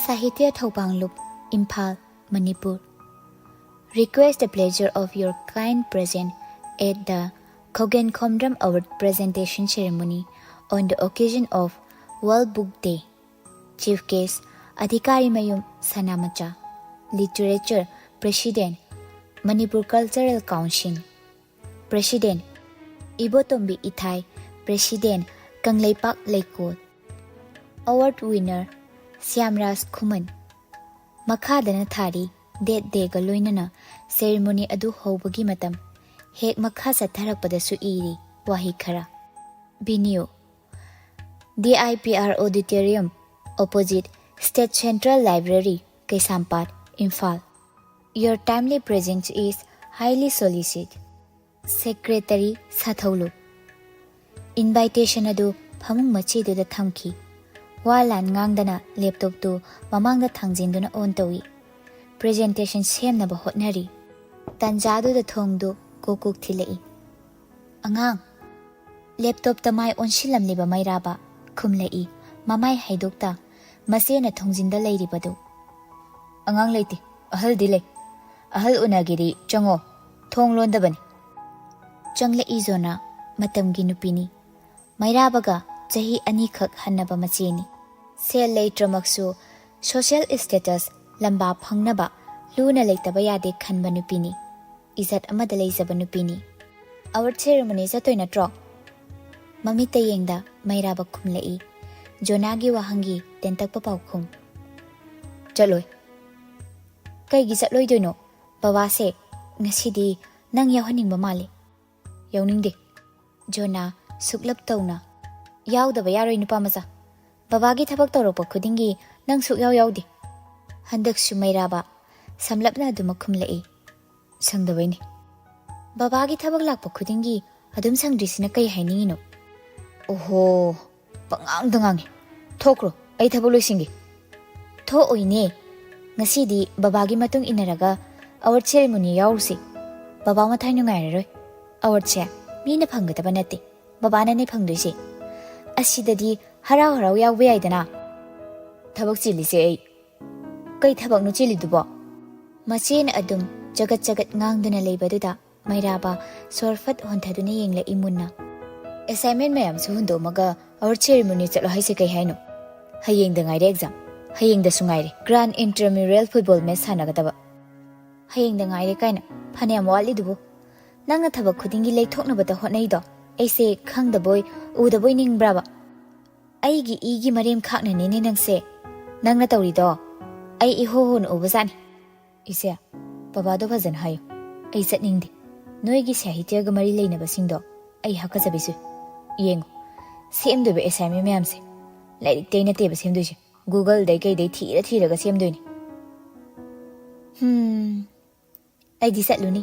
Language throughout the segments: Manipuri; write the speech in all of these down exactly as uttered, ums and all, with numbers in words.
Sahitya Thoubangloup, Imphal, Manipur. Request the pleasure of your kind presence at the Khogen Khomram Award presentation ceremony on the occasion of World Book Day. Chief Guest, Adhikari Mayum Sanamacha. Literature, President, Manipur Cultural Council. President, Ibotombi Ithai. President, Kangleipak Leikol. Award winner, Siamraj Khuman. ꯃꯈꯥꯗꯅ ꯊꯥꯔꯤ date ꯗꯦꯒ ꯂꯣꯏꯅꯅ ceremony ꯑꯗꯨ ꯍꯧꯕꯒꯤ ꯃꯇꯝ꯫ ꯍꯦꯛ ꯃꯈꯥ ꯆꯠꯊꯔꯛꯄꯗꯁꯨ ꯏꯔꯤ ꯋꯥꯍꯩ ꯈꯔ꯫ Venue, D I P R Auditorium, opposite State Central Library, Kaisampad, Imphal. Your timely presence is highly solicited. Secretary Sathaulu. Invitation ꯑꯗꯨ ꯐꯃꯨꯡ ꯃꯆꯦꯗꯨꯗ ꯊꯝꯈꯤ꯫ ꯋꯥ ꯂꯥꯟ ꯉꯥꯡꯗꯅ laptop ꯇꯨ ꯃꯃꯥꯡꯗ ꯊꯥꯡꯖꯤꯟꯗꯨꯅ on ꯇꯧꯏ꯫ Presentation ꯁꯦꯝꯅꯕ ꯍꯣꯠꯅꯔꯤ꯫ ꯇꯥꯟꯖꯥꯗꯨꯗ ꯊꯣꯡꯗꯨ ꯀꯣꯛ ꯀꯣꯛ ꯊꯤꯜꯂꯛꯏ꯫ "ꯑꯉꯥꯡ!" Laptop ꯇ ꯃꯥꯏ ꯑꯣꯟꯁꯤꯜꯂꯝꯂꯤꯕ ꯃꯩꯔꯥꯕ ꯈꯨꯝꯂꯛꯏ, ꯃꯃꯥꯏ ꯍꯥꯏꯗꯣꯛꯇ ꯃꯆꯦꯅ ꯊꯣꯡꯖꯤꯟꯗ ꯂꯩꯔꯤꯕꯗꯨ꯫ "ꯑꯉꯥꯡ ꯂꯩꯇꯦ, ꯑꯍꯜꯗꯤ ꯂꯩ꯫ ꯑꯍꯜ ꯎꯅꯒꯦꯗꯤ ꯆꯪꯉꯣ, ꯊꯣꯡ ꯂꯣꯟꯗꯕꯅꯤ꯫" ꯆꯪꯂꯛꯏ ꯖꯣꯅꯥ, ꯃꯇꯝꯒꯤ ꯅꯨꯄꯤꯅꯤ꯫ ꯃꯩꯔꯥꯕꯒ ꯆꯍꯤ ꯑꯅꯤꯈꯛ ꯍꯟꯅꯕ ꯃꯆꯦꯅꯤ꯫ ꯁꯦꯜ ꯂꯩꯇ꯭ꯔꯃꯛꯁꯨ social status ꯂꯝꯕꯥ ꯐꯪꯅꯕ ꯂꯨꯅ ꯂꯩꯇꯕ ꯌꯥꯗꯦ ꯈꯟꯕ ꯅꯨꯄꯤꯅꯤ꯫ ꯏꯖꯠ ꯑꯃꯗ ꯂꯩꯖꯕ ꯅꯨꯄꯤꯅꯤ꯫ "Award ceremony ꯆꯠꯇꯣꯏ ꯅꯠꯇ꯭ꯔꯣ?" ꯃꯃꯤꯠꯇ ꯌꯦꯡꯗ ꯃꯩꯔꯥꯕ ꯈꯨꯝꯂꯛꯏ꯫ ꯖꯣꯅꯥꯒꯤ ꯋꯥꯍꯪꯒꯤ ꯇꯦꯟꯇꯛꯄ ꯄꯥꯎꯈꯨꯝ꯫ "ꯆꯠꯂꯣꯏ꯫" "ꯀꯩꯒꯤ ꯆꯠꯂꯣꯏꯗꯣꯏꯅꯣ? ꯕꯕꯥꯁꯦ ꯉꯁꯤꯗꯤ ꯅꯪ ꯌꯥꯎꯍꯟꯅꯤꯡꯕ ꯃꯥꯜꯂꯤ꯫" "ꯌꯥꯎꯅꯤꯡꯗꯦ꯫" ꯖꯣꯅꯥ ꯁꯨꯛꯂꯞ ꯇꯧꯅ꯫ "ꯌꯥꯎꯗꯕ ꯌꯥꯔꯣꯏ ꯅꯨꯄꯥ ꯃꯆꯥ꯫ ꯕꯕꯥꯒꯤ ꯊꯕꯛ ꯇꯧꯔꯛꯄ ꯈꯨꯗꯤꯡꯒꯤ ꯅꯪ ꯁꯨꯛꯌꯥꯎ ꯌꯥꯎꯗꯦ꯫" ꯍꯟꯗꯛꯁꯨ ꯃꯩꯔꯥꯕ ꯁꯝꯂꯞꯅ ꯑꯗꯨꯃꯛ ꯈꯨꯝꯂꯛꯏ꯫ "ꯁꯪꯗꯕꯩꯅꯤ꯫" "ꯕꯕꯥꯒꯤ ꯊꯕꯛ ꯂꯥꯛꯄ ꯈꯨꯗꯤꯡꯒꯤ ꯑꯗꯨꯝ ꯁꯪꯗ꯭ꯔꯤꯁꯤꯅ ꯀꯩ ꯍꯥꯏꯅꯤꯡꯉꯤꯅꯣ?" "ꯑꯣꯍꯣ, ꯄꯉꯥꯡꯗ ꯉꯥꯡꯉꯤ꯫ ꯊꯣꯛꯈ꯭ꯔꯣ, ꯑꯩ ꯊꯕꯛ ꯂꯣꯏꯁꯤꯟꯒꯦ꯫" "ꯊꯣꯛꯑꯣꯏꯅꯦ꯫ ꯉꯁꯤꯗꯤ ꯕꯕꯥꯒꯤ ꯃꯇꯨꯡ ꯏꯟꯅꯔꯒ award ceremony ꯌꯥꯎꯔꯨꯁꯦ꯫ ꯕꯕꯥ ꯃꯊꯥꯏ ꯅꯨꯡꯉꯥꯏꯔꯔꯣꯏ꯫ Award ꯁꯦ ꯃꯤꯅ ꯐꯪꯒꯗꯕ ꯅꯠꯇꯦ, ꯕꯕꯥꯅꯅꯦ ꯐꯪꯗꯣꯏꯁꯦ꯫ ꯑꯁꯤꯗꯗꯤ ꯍꯔꯥꯎ ꯍꯔꯥꯎ ꯌꯥꯎꯕ ꯌꯥꯏꯗꯅ꯫" "ꯊꯕꯛ ꯆꯤꯜꯂꯤꯁꯦ ꯑꯩ꯫ "ꯀꯩ ꯊꯕꯛꯅꯣ ꯆꯦꯜꯂꯤꯗꯨꯕꯣ?" ꯃꯆꯦꯅ ꯑꯗꯨꯝ ꯆꯒꯠ ꯆꯒꯠ ꯉꯥꯡꯗꯨꯅ ꯂꯩꯕꯗꯨꯗ ꯃꯩꯔꯥꯕ ꯁꯣꯔ ꯐꯠ ꯍꯣꯟꯊꯗꯨꯅ ꯌꯦꯡꯂꯛꯏ ꯃꯨꯟꯅ꯫ "ꯑꯦꯁꯥꯏꯟꯃꯦꯟ ꯃꯌꯥꯝꯁꯨ ꯍꯨꯟꯗꯣꯛ ꯑꯃꯒ ꯑꯋꯥꯔꯗ ꯁꯦꯔꯦꯃꯣꯅꯤ ꯆꯠꯂꯣ ꯍꯥꯏꯁꯦ ꯀꯩ ꯍꯥꯏꯅꯣ? ꯍꯌꯦꯡꯗ ꯉꯥꯏꯔꯦ ꯑꯦꯛꯖꯥꯝ, ꯍꯌꯦꯡꯗꯁꯨ ꯉꯥꯏꯔꯦ ꯒ꯭ꯔꯥꯟ ꯏꯟꯇ꯭ꯔꯃ꯭ꯌꯨꯔꯦꯜ ꯐꯨꯠꯕꯣꯜ ꯃꯦꯠꯆ ꯁꯥꯟꯅꯒꯗꯕ꯫ ꯍꯌꯦꯡꯗ ꯉꯥꯏꯔꯦ ꯀꯥꯏꯅ ꯐꯅꯌꯥꯝ ꯋꯥꯠꯂꯤꯗꯨꯕꯨ꯫ ꯅꯪꯅ ꯊꯕꯛ ꯈꯨꯗꯤꯡꯒꯤ ꯂꯩꯊꯣꯛꯅꯕꯗ ꯍꯣꯠꯅꯩꯗꯣ ꯑꯩꯁꯦ ꯈꯪꯗꯕꯣꯏ ꯎꯗꯕꯣꯏ ꯅꯤꯡꯕ꯭ꯔꯥꯕ? ꯑꯩꯒꯤ ꯏꯒꯤ ꯃꯔꯦꯝ ꯈꯥꯛꯅꯅꯤꯅꯦ ꯅꯪꯁꯦ꯫ ꯅꯪꯅ ꯇꯧꯔꯤꯗꯣ ꯑꯩ ꯏꯍꯣ ꯍꯣꯅ ꯎꯕꯖꯥꯠꯅꯤ꯫" "ꯏꯆꯦ, ꯕꯕꯥꯗꯣ ꯐꯖꯅ ꯍꯥꯏꯌꯨ꯫ ꯑꯩ ꯆꯠꯅꯤꯡꯗꯦ꯫ ꯅꯣꯏꯒꯤ ꯁꯥꯍꯤꯇ꯭ꯌꯒ ꯃꯔꯤ ꯂꯩꯅꯕꯁꯤꯡꯗꯣ ꯑꯩ ꯍꯥꯀꯠꯆꯕꯤꯁꯨ꯫ ꯌꯦꯡꯉꯨ, ꯁꯦꯝꯗꯣꯏꯕ ꯑꯦꯁꯥꯏꯟꯃꯦꯟ ꯃꯌꯥꯝꯁꯦ ꯂꯥꯏꯔꯤꯛꯇꯩ ꯅꯠꯇꯦꯕ ꯁꯦꯝꯗꯣꯏꯁꯦ, ꯒꯨꯒꯜꯗꯩ ꯀꯩꯗꯩ ꯊꯤꯔ ꯊꯤꯔꯒ ꯁꯦꯝꯗꯣꯏꯅꯤ꯫" "ꯍꯝ, ꯑꯩꯗꯤ ꯆꯠꯂꯨꯅꯤ꯫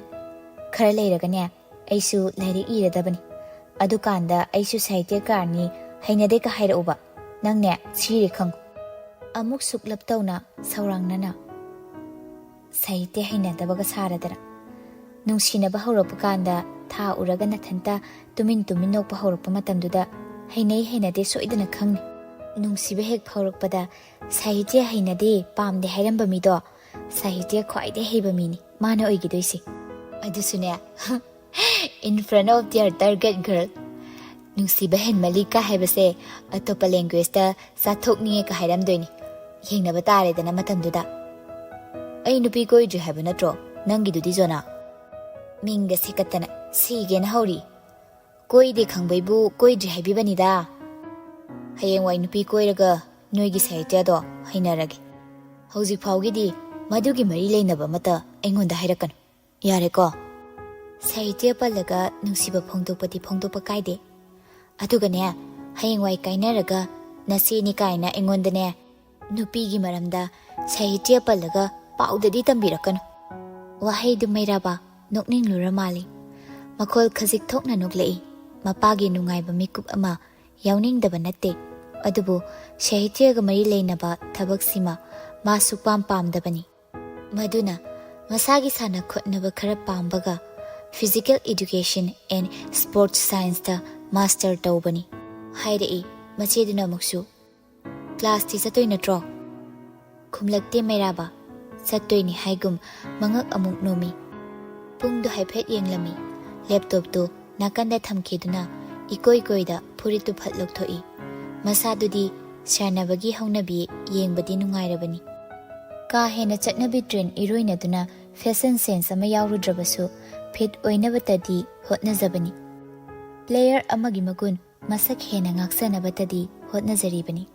ꯈꯔ ꯂꯩꯔꯒꯅꯦ ꯑꯩꯁꯨ ꯂꯥꯏꯔꯤꯛ ꯏꯔꯗꯕꯅꯤ꯫ ꯑꯗꯨꯀꯥꯟꯗ ꯑꯩꯁꯨ ꯁꯥꯍꯤꯇ꯭ꯌꯀꯥꯔꯅꯤ ꯍꯩꯅꯗꯦꯒ ꯍꯥꯏꯔꯛꯎꯕ꯫ ꯅꯪꯅꯦ ꯁꯤꯔꯦ ꯈꯪꯉꯨ꯫" ꯑꯃꯨꯛ ꯁꯨꯛꯂꯞ ꯇꯧꯅ ꯁꯧꯔꯥꯡꯅꯅ ꯁꯥꯍꯤꯇ꯭ꯌ ꯍꯩꯅꯗꯕꯒ ꯁꯥꯔꯗꯅ꯫ ꯅꯨꯡꯁꯤꯅꯕ ꯍꯧꯔꯛꯄ ꯀꯥꯟꯗ ꯊꯥ ꯎꯔꯒ ꯅꯊꯟꯇ ꯇꯨꯃꯤꯟ ꯇꯨꯃꯤꯟ ꯅꯣꯛꯄ ꯍꯧꯔꯛꯄ ꯃꯇꯝꯗꯨꯗ ꯍꯩꯅꯩ ꯍꯩꯅꯗꯦ ꯁꯣꯏꯗꯅ ꯈꯪꯅꯤ꯫ ꯅꯨꯡꯁꯤꯕ ꯍꯦꯛ ꯐꯥꯎꯔꯛꯄꯗ ꯁꯥꯍꯤꯇ꯭ꯌ ꯍꯩꯅꯗꯦ ꯄꯥꯝꯗꯦ ꯍꯥꯏꯔꯝꯕ ꯃꯤꯗꯣ ꯁꯥꯍꯤꯇ꯭ꯌ ꯈ꯭ꯋꯥꯏꯗꯩ ꯍꯩꯕ ꯃꯤꯅꯤ ꯃꯥꯅ ꯑꯣꯏꯈꯤꯗꯣꯏꯁꯦ꯫ ꯑꯗꯨꯁꯨꯅꯦ, "In front of their target girl." ꯅꯨꯡꯁꯤꯕ ꯍꯦꯟꯃꯜꯂꯤ ꯀ ꯍꯥꯏꯕꯁꯦ ꯑꯇꯣꯞꯄ ꯂꯦꯡꯒ꯭ꯋꯦꯖꯇ "ꯆꯥꯊꯣꯛꯅꯤꯡꯉꯦ" ꯀ ꯍꯥꯏꯔꯝꯗꯣꯏꯅꯤ꯫ ꯌꯦꯡꯅꯕ ꯇꯥꯔꯦꯗꯅ ꯃꯇꯝꯗꯨꯗ꯫ "ꯑꯩ ꯅꯨꯄꯤ ꯀꯣꯏꯗ꯭ꯔꯤ ꯍꯥꯏꯕ ꯅꯠꯇ꯭ꯔꯣ ꯅꯪꯒꯤꯗꯨꯗꯤ, ꯖꯣꯅꯥ?" ꯃꯤꯡꯒ ꯁꯦꯀꯠꯇꯅ ꯁꯤꯒꯦꯅ ꯍꯧꯔꯤ꯫ "ꯀꯣꯏꯗꯦ ꯈꯪꯕꯩꯕꯨ ꯀꯣꯏꯗ꯭ꯔꯤ ꯍꯥꯏꯕꯤꯕꯅꯤꯗ꯫ ꯍꯌꯦꯡꯋꯥꯏ ꯅꯨꯄꯤ ꯀꯣꯏꯔꯒ ꯅꯣꯏꯒꯤ ꯁꯥꯍꯤꯇ꯭ꯌꯗꯣ ꯍꯩꯅꯔꯒꯦ꯫ ꯍꯧꯖꯤꯛ ꯐꯥꯎꯒꯤꯗꯤ ꯃꯗꯨꯒꯤ ꯃꯔꯤ ꯂꯩꯅꯕ ꯑꯃꯠꯇ ꯑꯩꯉꯣꯟꯗ ꯍꯥꯏꯔꯛꯀꯅꯨ꯫ ꯌꯥꯔꯦꯀꯣ? ꯁꯥꯍꯤꯇ꯭ꯌ ꯄꯜꯂꯒ ꯅꯨꯡꯁꯤꯕ ꯐꯣꯡꯗꯣꯛꯄꯗꯤ ꯐꯣꯡꯗꯣꯛꯄ ꯀꯥꯏꯗꯦ꯫ ꯑꯗꯨꯒꯅꯦ, ꯍꯌꯦꯡꯋꯥꯏ ꯀꯥꯏꯅꯔꯒ ꯅꯆꯦꯅꯤ ꯀꯥꯏꯅ ꯑꯩꯉꯣꯟꯗꯅꯦ ꯅꯨꯄꯤꯒꯤ ꯃꯔꯝꯗ ꯁꯥꯍꯤꯇ꯭ꯌ ꯄꯜꯂꯒ ꯄꯥꯎꯗꯗꯤ ꯇꯝꯕꯤꯔꯛꯀꯅꯨ꯫" ꯋꯥꯍꯩꯗꯨ ꯃꯩꯔꯥꯕ ꯅꯣꯛꯅꯤꯡꯂꯨꯔ ꯃꯥꯜꯂꯤ꯫ ꯃꯈꯣꯜ ꯈꯖꯤꯛ ꯊꯣꯛꯅ ꯅꯣꯛꯂꯛꯏ꯫ ꯃꯄꯥꯒꯤ ꯅꯨꯡꯉꯥꯏꯕ ꯃꯤꯀꯨꯞ ꯑꯃ ꯌꯥꯎꯅꯤꯡꯗꯕ ꯅꯠꯇꯦ꯫ ꯑꯗꯨꯕꯨ ꯁꯥꯍꯤꯇ꯭ꯌꯒ ꯃꯔꯤ ꯂꯩꯅꯕ ꯊꯕꯛꯁꯤꯃ ꯃꯥ ꯁꯨꯛꯄꯥꯝ ꯄꯥꯝꯗꯕꯅꯤ꯫ ꯃꯗꯨꯅ ꯃꯁꯥꯒꯤ ꯁꯥꯟꯅ ꯈꯣꯠꯅꯕ ꯈꯔ ꯄꯥꯝꯕꯒ Physical Education and Sports Scienceꯇ master ꯇꯧꯕꯅꯤ꯫ ꯍꯥꯏꯔꯛꯏ ꯃꯆꯦꯗꯨꯅ ꯑꯃꯨꯛꯁꯨ, "ꯀ꯭ꯂꯥꯁꯇꯤ ꯆꯠꯇꯣꯏ ꯅꯠꯇ꯭ꯔꯣ?" ꯈꯨꯝꯂꯛꯇꯦ ꯃꯩꯔꯥꯕ꯫ ꯆꯠꯇꯣꯏꯅꯤ ꯍꯥꯏꯒꯨꯝ ꯃꯉꯛ ꯑꯃꯨꯛ ꯅꯣꯝꯃꯤ꯫ ꯄꯨꯡꯗꯨ ꯍꯥꯏꯐꯦꯠ ꯌꯦꯡꯂꯝꯃꯤ꯫ ꯂꯦꯞꯇꯣꯞꯇꯨ ꯅꯥꯀꯟꯗ ꯊꯝꯈꯤꯗꯨꯅ ꯏꯀꯣꯏ ꯀꯣꯏꯗ ꯐꯨꯔꯤꯠꯇꯨ ꯐꯠ ꯂꯧꯊꯣꯛꯏ꯫ ꯃꯁꯥꯗꯨꯗꯤ ꯁꯥꯟꯅꯕꯒꯤ ꯍꯧꯅꯕꯤ ꯌꯦꯡꯕꯗꯤ ꯅꯨꯡꯉꯥꯏꯔꯕꯅꯤ꯫ ꯀꯥ ꯍꯦꯟꯅ ꯆꯠꯅꯕꯤ ꯇ꯭ꯔꯦꯟ ꯏꯔꯣꯏꯅꯗꯨꯅ ꯐꯦꯁꯟ ꯁꯦꯟꯁ ꯑꯃ ꯌꯥꯎꯔꯨꯗ꯭ꯔꯕꯁꯨ ꯐꯤꯠ ꯑꯣꯏꯅꯕꯇꯗꯤ ꯍꯣꯠꯅꯖꯕꯅꯤ꯫ ꯄ꯭ꯂꯦꯌꯔ ꯑꯃꯒꯤ ꯃꯒꯨꯟ ꯃꯁꯛ ꯍꯦꯟꯅ ꯉꯥꯛꯆꯅꯕꯇꯗꯤ ꯍꯣꯠꯅꯖꯔꯤꯕꯅꯤ꯫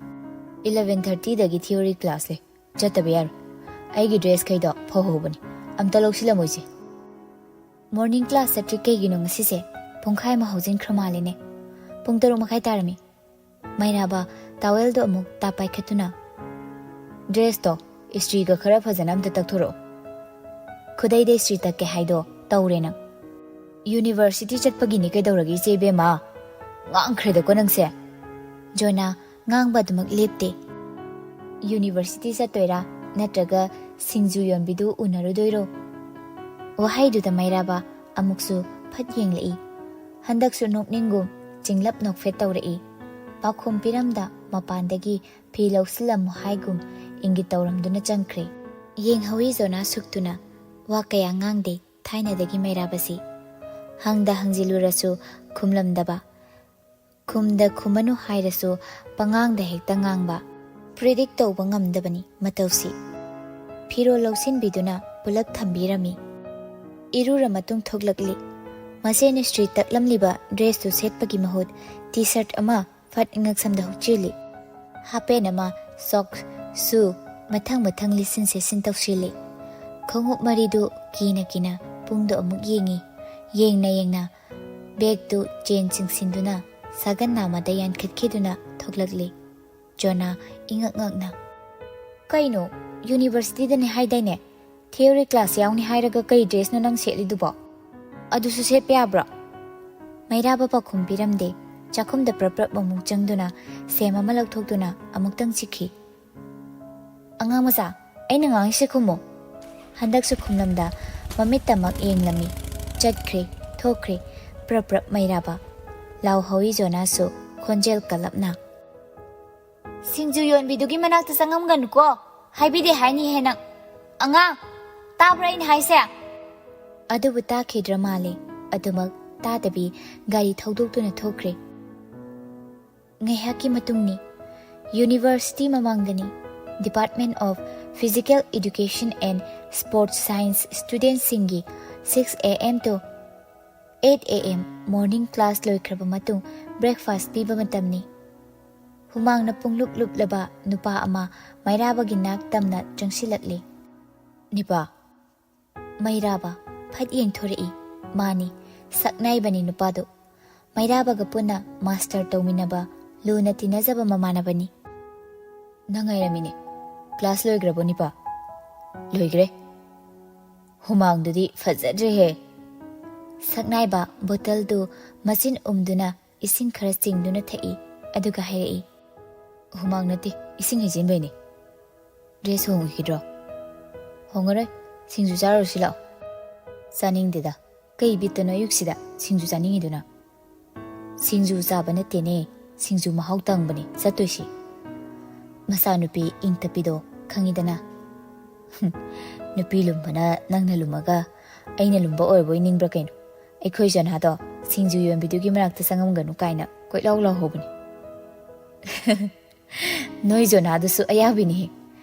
ꯏꯂꯚꯦꯟ ꯊꯥꯔꯇꯤꯗꯒꯤ ꯊꯤꯑꯣꯔꯤ ꯀ꯭ꯂꯥꯁ ꯂꯩ꯫ ꯆꯠꯇꯕ ꯌꯥꯔꯣꯏ꯫ ꯑꯩꯒꯤ ꯗ꯭ꯔꯦꯁꯈꯩꯗꯣ ꯐꯧꯍꯧꯕꯅꯤ꯫ ꯑꯝꯇ ꯂꯧꯁꯤꯜꯂꯝꯃꯣꯏꯁꯦ꯫ ꯃꯣꯔꯅꯤꯡ ꯀ꯭ꯂꯥꯁ ꯆꯠꯇ꯭ꯔꯤ ꯀꯩꯒꯤꯅꯣ ꯉꯁꯤꯁꯦ? ꯄꯨꯡꯈꯥꯏ ꯑꯃ ꯍꯧꯖꯤꯟꯈ꯭ꯔ ꯃꯥꯜꯂꯦꯅꯦ꯫ ꯄꯨꯡ ꯇꯔꯨꯛ ꯃꯈꯥꯏ ꯇꯥꯔꯝꯃꯤ꯫ ꯃꯩꯔꯥꯕ ꯇꯥꯋꯦꯜꯗꯣ ꯑꯃꯨꯛ ꯇꯥꯞ ꯄꯥꯏꯈꯠꯇꯨꯅ, "ꯗ꯭ꯔꯦꯁꯇꯣ ꯏꯁꯇ꯭ꯔꯤꯒ ꯈꯔ ꯐꯖꯅ ꯑꯝꯇ ꯇꯛꯊꯣꯔꯛꯑꯣ꯫ ꯈꯨꯗꯩꯗ ꯏꯁꯇ꯭ꯔꯤ ꯇꯛꯀꯦ ꯍꯥꯏꯗꯣ ꯇꯧꯔꯦ ꯅꯪ꯫ ꯌꯨꯅꯤꯚꯔꯁꯤꯇꯤ ꯆꯠꯄꯒꯤꯅꯤ ꯀꯩꯗꯧꯔꯒꯦ ꯏꯆꯦ ꯏꯕꯦꯝꯃ? ꯉꯥꯡꯈ꯭ꯔꯦꯗꯀꯣ ꯅꯪꯁꯦ꯫" ꯖꯣꯅꯥ ꯉꯥꯡꯕ ꯑꯗꯨꯃꯛ ꯂꯦꯞꯇꯦ꯫ "ꯌꯨꯅꯤꯚꯔꯁꯤꯇꯤ ꯆꯠꯇꯣꯏꯔꯥ ꯅꯠꯇ꯭ꯔꯒ ꯁꯤꯡꯖꯨ ꯌꯣꯟꯕꯤꯗꯨ ꯎꯅꯔꯨꯗꯣꯏꯔꯣ?" ꯋꯥꯍꯩꯗꯨꯗ ꯃꯩꯔꯥꯕ ꯑꯃꯨꯛꯁꯨ ꯐꯠ ꯌꯦꯡꯂꯛꯏ꯫ ꯍꯟꯗꯛꯁꯨ ꯅꯣꯛꯅꯤꯡꯒꯨꯝ ꯆꯤꯡꯂꯞ ꯅꯣꯛꯐꯦꯠ ꯇꯧꯔꯛꯏ꯫ ꯄꯥꯎꯈꯨꯝ ꯄꯤꯔꯝꯗ ꯃꯄꯥꯟꯗꯒꯤ ꯐꯤ ꯂꯧꯁꯤꯜꯂꯝꯃꯨ ꯍꯥꯏꯒꯨꯝ ꯏꯪꯒꯤꯠ ꯇꯧꯔꯝꯗꯨꯅ ꯆꯪꯈ꯭ꯔꯦ꯫ ꯌꯦꯡꯍꯧꯏ ꯖꯣꯅꯥ ꯁꯨꯛꯇꯨꯅ꯫ ꯋꯥ ꯀꯌꯥ ꯉꯥꯡꯗꯦ ꯊꯥꯏꯅꯗꯒꯤ ꯃꯩꯔꯥꯕꯁꯤ꯫ ꯍꯪꯗ ꯍꯪꯖꯤꯜꯂꯨꯔꯁꯨ ꯈꯨꯝꯂꯝꯗꯕ꯫ ꯈꯨꯝꯗ ꯈꯨꯝꯃꯅꯨ ꯍꯥꯏꯔꯁꯨ ꯄꯉꯥꯡꯗ ꯍꯦꯛꯇ ꯉꯥꯡꯕ꯫ ꯄ꯭ꯔꯤꯗꯤꯛ ꯇꯧꯕ ꯉꯝꯗꯕꯅꯤ ꯃꯇꯧꯁꯤ꯫ ꯐꯤꯔꯣꯜ ꯂꯧꯁꯤꯟꯕꯤꯗꯨꯅ ꯄꯨꯂꯞ ꯊꯝꯕꯤꯔꯝꯃꯤ꯫ ꯏꯔꯨꯔ ꯃꯇꯨꯡ ꯊꯣꯛꯂꯛꯂꯤ꯫ ꯃꯆꯦꯅ ꯏꯁꯇ꯭ꯔꯤ ꯇꯛꯂꯝꯂꯤꯕ ꯗ꯭ꯔꯦꯁꯇꯨ ꯁꯦꯠꯄꯒꯤ ꯃꯍꯨꯠ ꯇꯤ ꯁꯔꯠ ꯑꯃ ꯐꯠ ꯉꯛꯁꯝꯗ ꯍꯨꯛꯆꯤꯜꯂꯤ꯫ ꯍꯥꯄꯦꯟ ꯑꯃ, ꯁꯣꯛꯁ, ꯁꯨ ꯃꯊꯪ ꯃꯊꯪ ꯂꯤꯠꯁꯤꯟ ꯁꯦꯠꯆꯤꯟ ꯇꯧꯁꯤꯜꯂꯤ꯫ ꯈꯣꯡꯎꯞ ꯃꯔꯤꯗꯨ ꯀꯤꯅ ꯀꯤꯅ ꯄꯨꯡꯗꯣ ꯑꯃꯨꯛ ꯌꯦꯡꯉꯤ꯫ ꯌꯦꯡꯅ ꯌꯦꯡꯅ ꯕꯦꯒꯇꯨ ꯆꯦꯟ ꯆꯤꯡꯁꯤꯟꯗꯨꯅ ꯁꯥꯒꯟ ꯅꯥꯝꯃꯗ ꯌꯥꯟꯈꯠꯈꯤꯗꯨꯅ ꯊꯣꯛꯂꯛꯂꯤ꯫ ꯖꯣꯅꯥ ꯏꯉꯛ ꯉꯛꯅ, "ꯀꯩꯅꯣ, ꯌꯨꯅꯤꯚꯔꯁꯤꯇꯤꯗꯅꯦ ꯍꯥꯏꯗꯥꯏꯅꯦ? ꯊꯤꯑꯣꯔꯤ ꯀ꯭ꯂꯥꯁ ꯌꯥꯎꯅꯤ ꯍꯥꯏꯔꯒ ꯀꯩ ꯗ꯭ꯔꯦꯁꯅꯣ ꯅꯪ ꯁꯦꯠꯂꯤꯗꯨꯕꯣ? ꯑꯗꯨꯁꯨ ꯁꯦꯠꯄ ꯌꯥꯕ꯭ꯔꯣ?" ꯃꯩꯔꯥꯕ ꯄꯥꯎꯈꯨꯝ ꯄꯤꯔꯝꯗꯦ꯫ ꯆꯥꯛꯈꯨꯝꯗ ꯄ꯭ꯔꯞ ꯄ꯭ꯔꯞ ꯑꯃꯨꯛ ꯆꯪꯗꯨꯅ ꯁꯦꯝ ꯑꯃ ꯂꯧꯊꯣꯛꯇꯨꯅ ꯑꯃꯨꯛꯇꯪ ꯆꯤꯛꯈꯤ꯫ "ꯑꯉꯥꯡ ꯃꯆꯥ, ꯑꯩꯅ ꯉꯥꯡꯉꯤꯁꯦ ꯈꯨꯝꯃꯨ꯫" ꯍꯟꯗꯛꯁꯨ ꯈꯨꯝꯂꯝꯗ ꯃꯃꯤꯠꯇꯃꯛ ꯌꯦꯡꯂꯝꯃꯤ꯫ ꯆꯠꯈ꯭ꯔꯦ, ꯊꯣꯛꯈ꯭ꯔꯦ, ꯄ꯭ꯔꯞ ꯄ꯭ꯔꯞ ꯃꯩꯔꯥꯕ꯫ ꯂꯥꯎꯍꯧꯏ ꯖꯣꯅꯥꯁꯨ ꯈꯣꯟꯖꯦꯜ ꯀꯜꯂꯞꯅ, "ꯁꯤꯡꯖꯨ ꯌꯣꯟꯕꯤꯗꯨꯒꯤ ꯃꯅꯥꯛꯇ ꯆꯪꯉꯝꯒꯅꯨꯀꯣ, ꯍꯥꯏꯕꯤꯗꯦ ꯍꯥꯏꯅꯤꯍꯦ ꯅꯪ꯫ ꯑꯉꯥꯡ, ꯇꯥꯕ꯭ꯔꯥ ꯑꯩꯅ ꯍꯥꯏꯁꯦ? ꯑꯗꯨꯕꯨ ꯇꯥꯈꯤꯗ꯭ꯔ ꯃꯥꯜꯂꯦ꯫ ꯑꯗꯨꯃꯛ ꯇꯥꯗꯕꯤ ꯒꯥꯔꯤ ꯊꯧꯗꯣꯛꯇꯨꯅ ꯊꯣꯛꯈ꯭ꯔꯦ꯫ ꯉꯥꯏꯍꯥꯛꯀꯤ ꯃꯇꯨꯡꯅꯤ꯫ ꯌꯨꯅꯤꯚꯔꯁꯤꯇꯤ ꯃꯃꯥꯡꯗꯅꯤ꯫ Department of Physical Education and Sports Science ꯁ꯭ꯇꯨꯗꯦꯟꯠꯁꯤꯡꯒꯤ six a.m. to eight a.m. morning class ꯂꯣꯏꯈ꯭ꯔꯕ ꯃꯇꯨꯡ breakfast ꯄꯤꯕ ꯃꯇꯝꯅꯤ꯫ ꯍꯨꯃꯥꯡꯅ ꯄꯨꯡꯂꯨꯞ ꯂꯨꯞꯂꯕ ꯅꯨꯄꯥ ꯑꯃ ꯃꯩꯔꯥꯕꯒꯤ ꯅꯥꯛ ꯇꯝꯅ ꯆꯪꯁꯤꯜꯂꯛꯂꯤ꯫ "ꯅꯤꯄꯥ, ꯃꯩꯔꯥꯕ ꯐꯠ ꯌꯦꯡꯊꯣꯔꯛꯏ꯫ ꯃꯥꯅꯤ, ꯁꯛꯅꯥꯏꯕꯅꯤ ꯅꯨꯄꯥꯗꯨ꯫ ꯃꯩꯔꯥꯕꯒ ꯄꯨꯟꯅ ꯃꯥꯁꯇꯔ ꯇꯧꯃꯤꯟꯅꯕ ꯂꯨꯅ ꯇꯤꯟꯅꯖꯕ ꯃꯃꯥꯟꯅꯕꯅꯤ꯫ ꯅꯪ ꯉꯥꯏꯔꯝꯃꯤꯅꯦ꯫ ꯀ꯭ꯂꯥꯁ ꯂꯣꯏꯈ꯭ꯔꯕꯣ ꯅꯤꯄꯥ?" "ꯂꯣꯏꯈ꯭ꯔꯦ꯫ ꯍꯨꯃꯥꯡꯗꯨꯗꯤ ꯐꯖꯗ꯭ꯔꯦꯍꯦ!" ꯁꯛꯅꯥꯏꯕ ꯕꯣꯇꯜꯗꯨ ꯃꯆꯤꯟ ꯎꯝꯗꯨꯅ ꯏꯁꯤꯡ ꯈꯔ ꯆꯤꯡꯗꯨꯅ ꯊꯛꯏ, ꯑꯗꯨꯒ ꯍꯥꯏꯔꯛꯏ, "ꯍꯨꯃꯥꯡ ꯅꯠꯇꯦ, ꯏꯁꯤꯡ ꯍꯩꯖꯤꯟꯕꯩꯅꯦ꯫ ꯗ꯭ꯔꯦꯁ ꯍꯣꯡꯉꯨꯈꯤꯗ꯭ꯔꯣ?" "ꯍꯣꯡꯉꯔꯣꯏ, ꯁꯤꯡꯖꯨ ꯆꯥꯔꯨꯔꯁꯤ ꯂꯥꯛꯑꯣ꯫" "ꯆꯥꯅꯤꯡꯗꯦꯗ꯫ ꯀꯩ ꯕꯤꯠꯇꯅꯣ ꯑꯌꯨꯛꯁꯤꯗ ꯁꯤꯡꯖꯨ ꯆꯥꯅꯤꯡꯉꯤꯗꯨꯅ?" "ꯁꯤꯡꯖꯨ ꯆꯥꯕ ꯅꯠꯇꯦꯅꯦ, ꯁꯤꯡꯖꯨ ꯃꯍꯥꯎ ꯇꯪꯕꯅꯦ ꯆꯠꯇꯣꯏꯁꯤ꯫" ꯃꯆꯥꯅꯨꯄꯤ ꯏꯪ ꯇꯞꯄꯤꯗꯣ ꯈꯪꯉꯤꯗꯅ꯫ "ꯅꯨꯄꯤ ꯂꯨꯝꯕꯅ ꯅꯪꯅ ꯂꯨꯝꯃꯒ ꯑꯩꯅ ꯂꯨꯝꯕ ꯑꯣꯏꯔꯕꯣꯏ ꯅꯤꯡꯕ꯭ꯔꯥ ꯀꯩꯅꯣ? ꯑꯩꯈꯣꯏ ꯖꯣꯅꯥꯗꯣ ꯁꯤꯡꯖꯨ ꯌꯣꯟꯕꯤꯗꯨꯒꯤ ꯃꯅꯥꯛꯇ ꯆꯪꯉꯝꯒꯅꯨ ꯀꯥꯏꯅ ꯀꯣꯏꯂꯥꯎ ꯂꯥꯎꯍꯧꯕꯅꯤ꯫" "ꯅꯣꯏ ꯖꯣꯅꯥꯗꯨꯁꯨ ꯑꯌꯥꯕꯤꯅꯤꯍꯦ꯫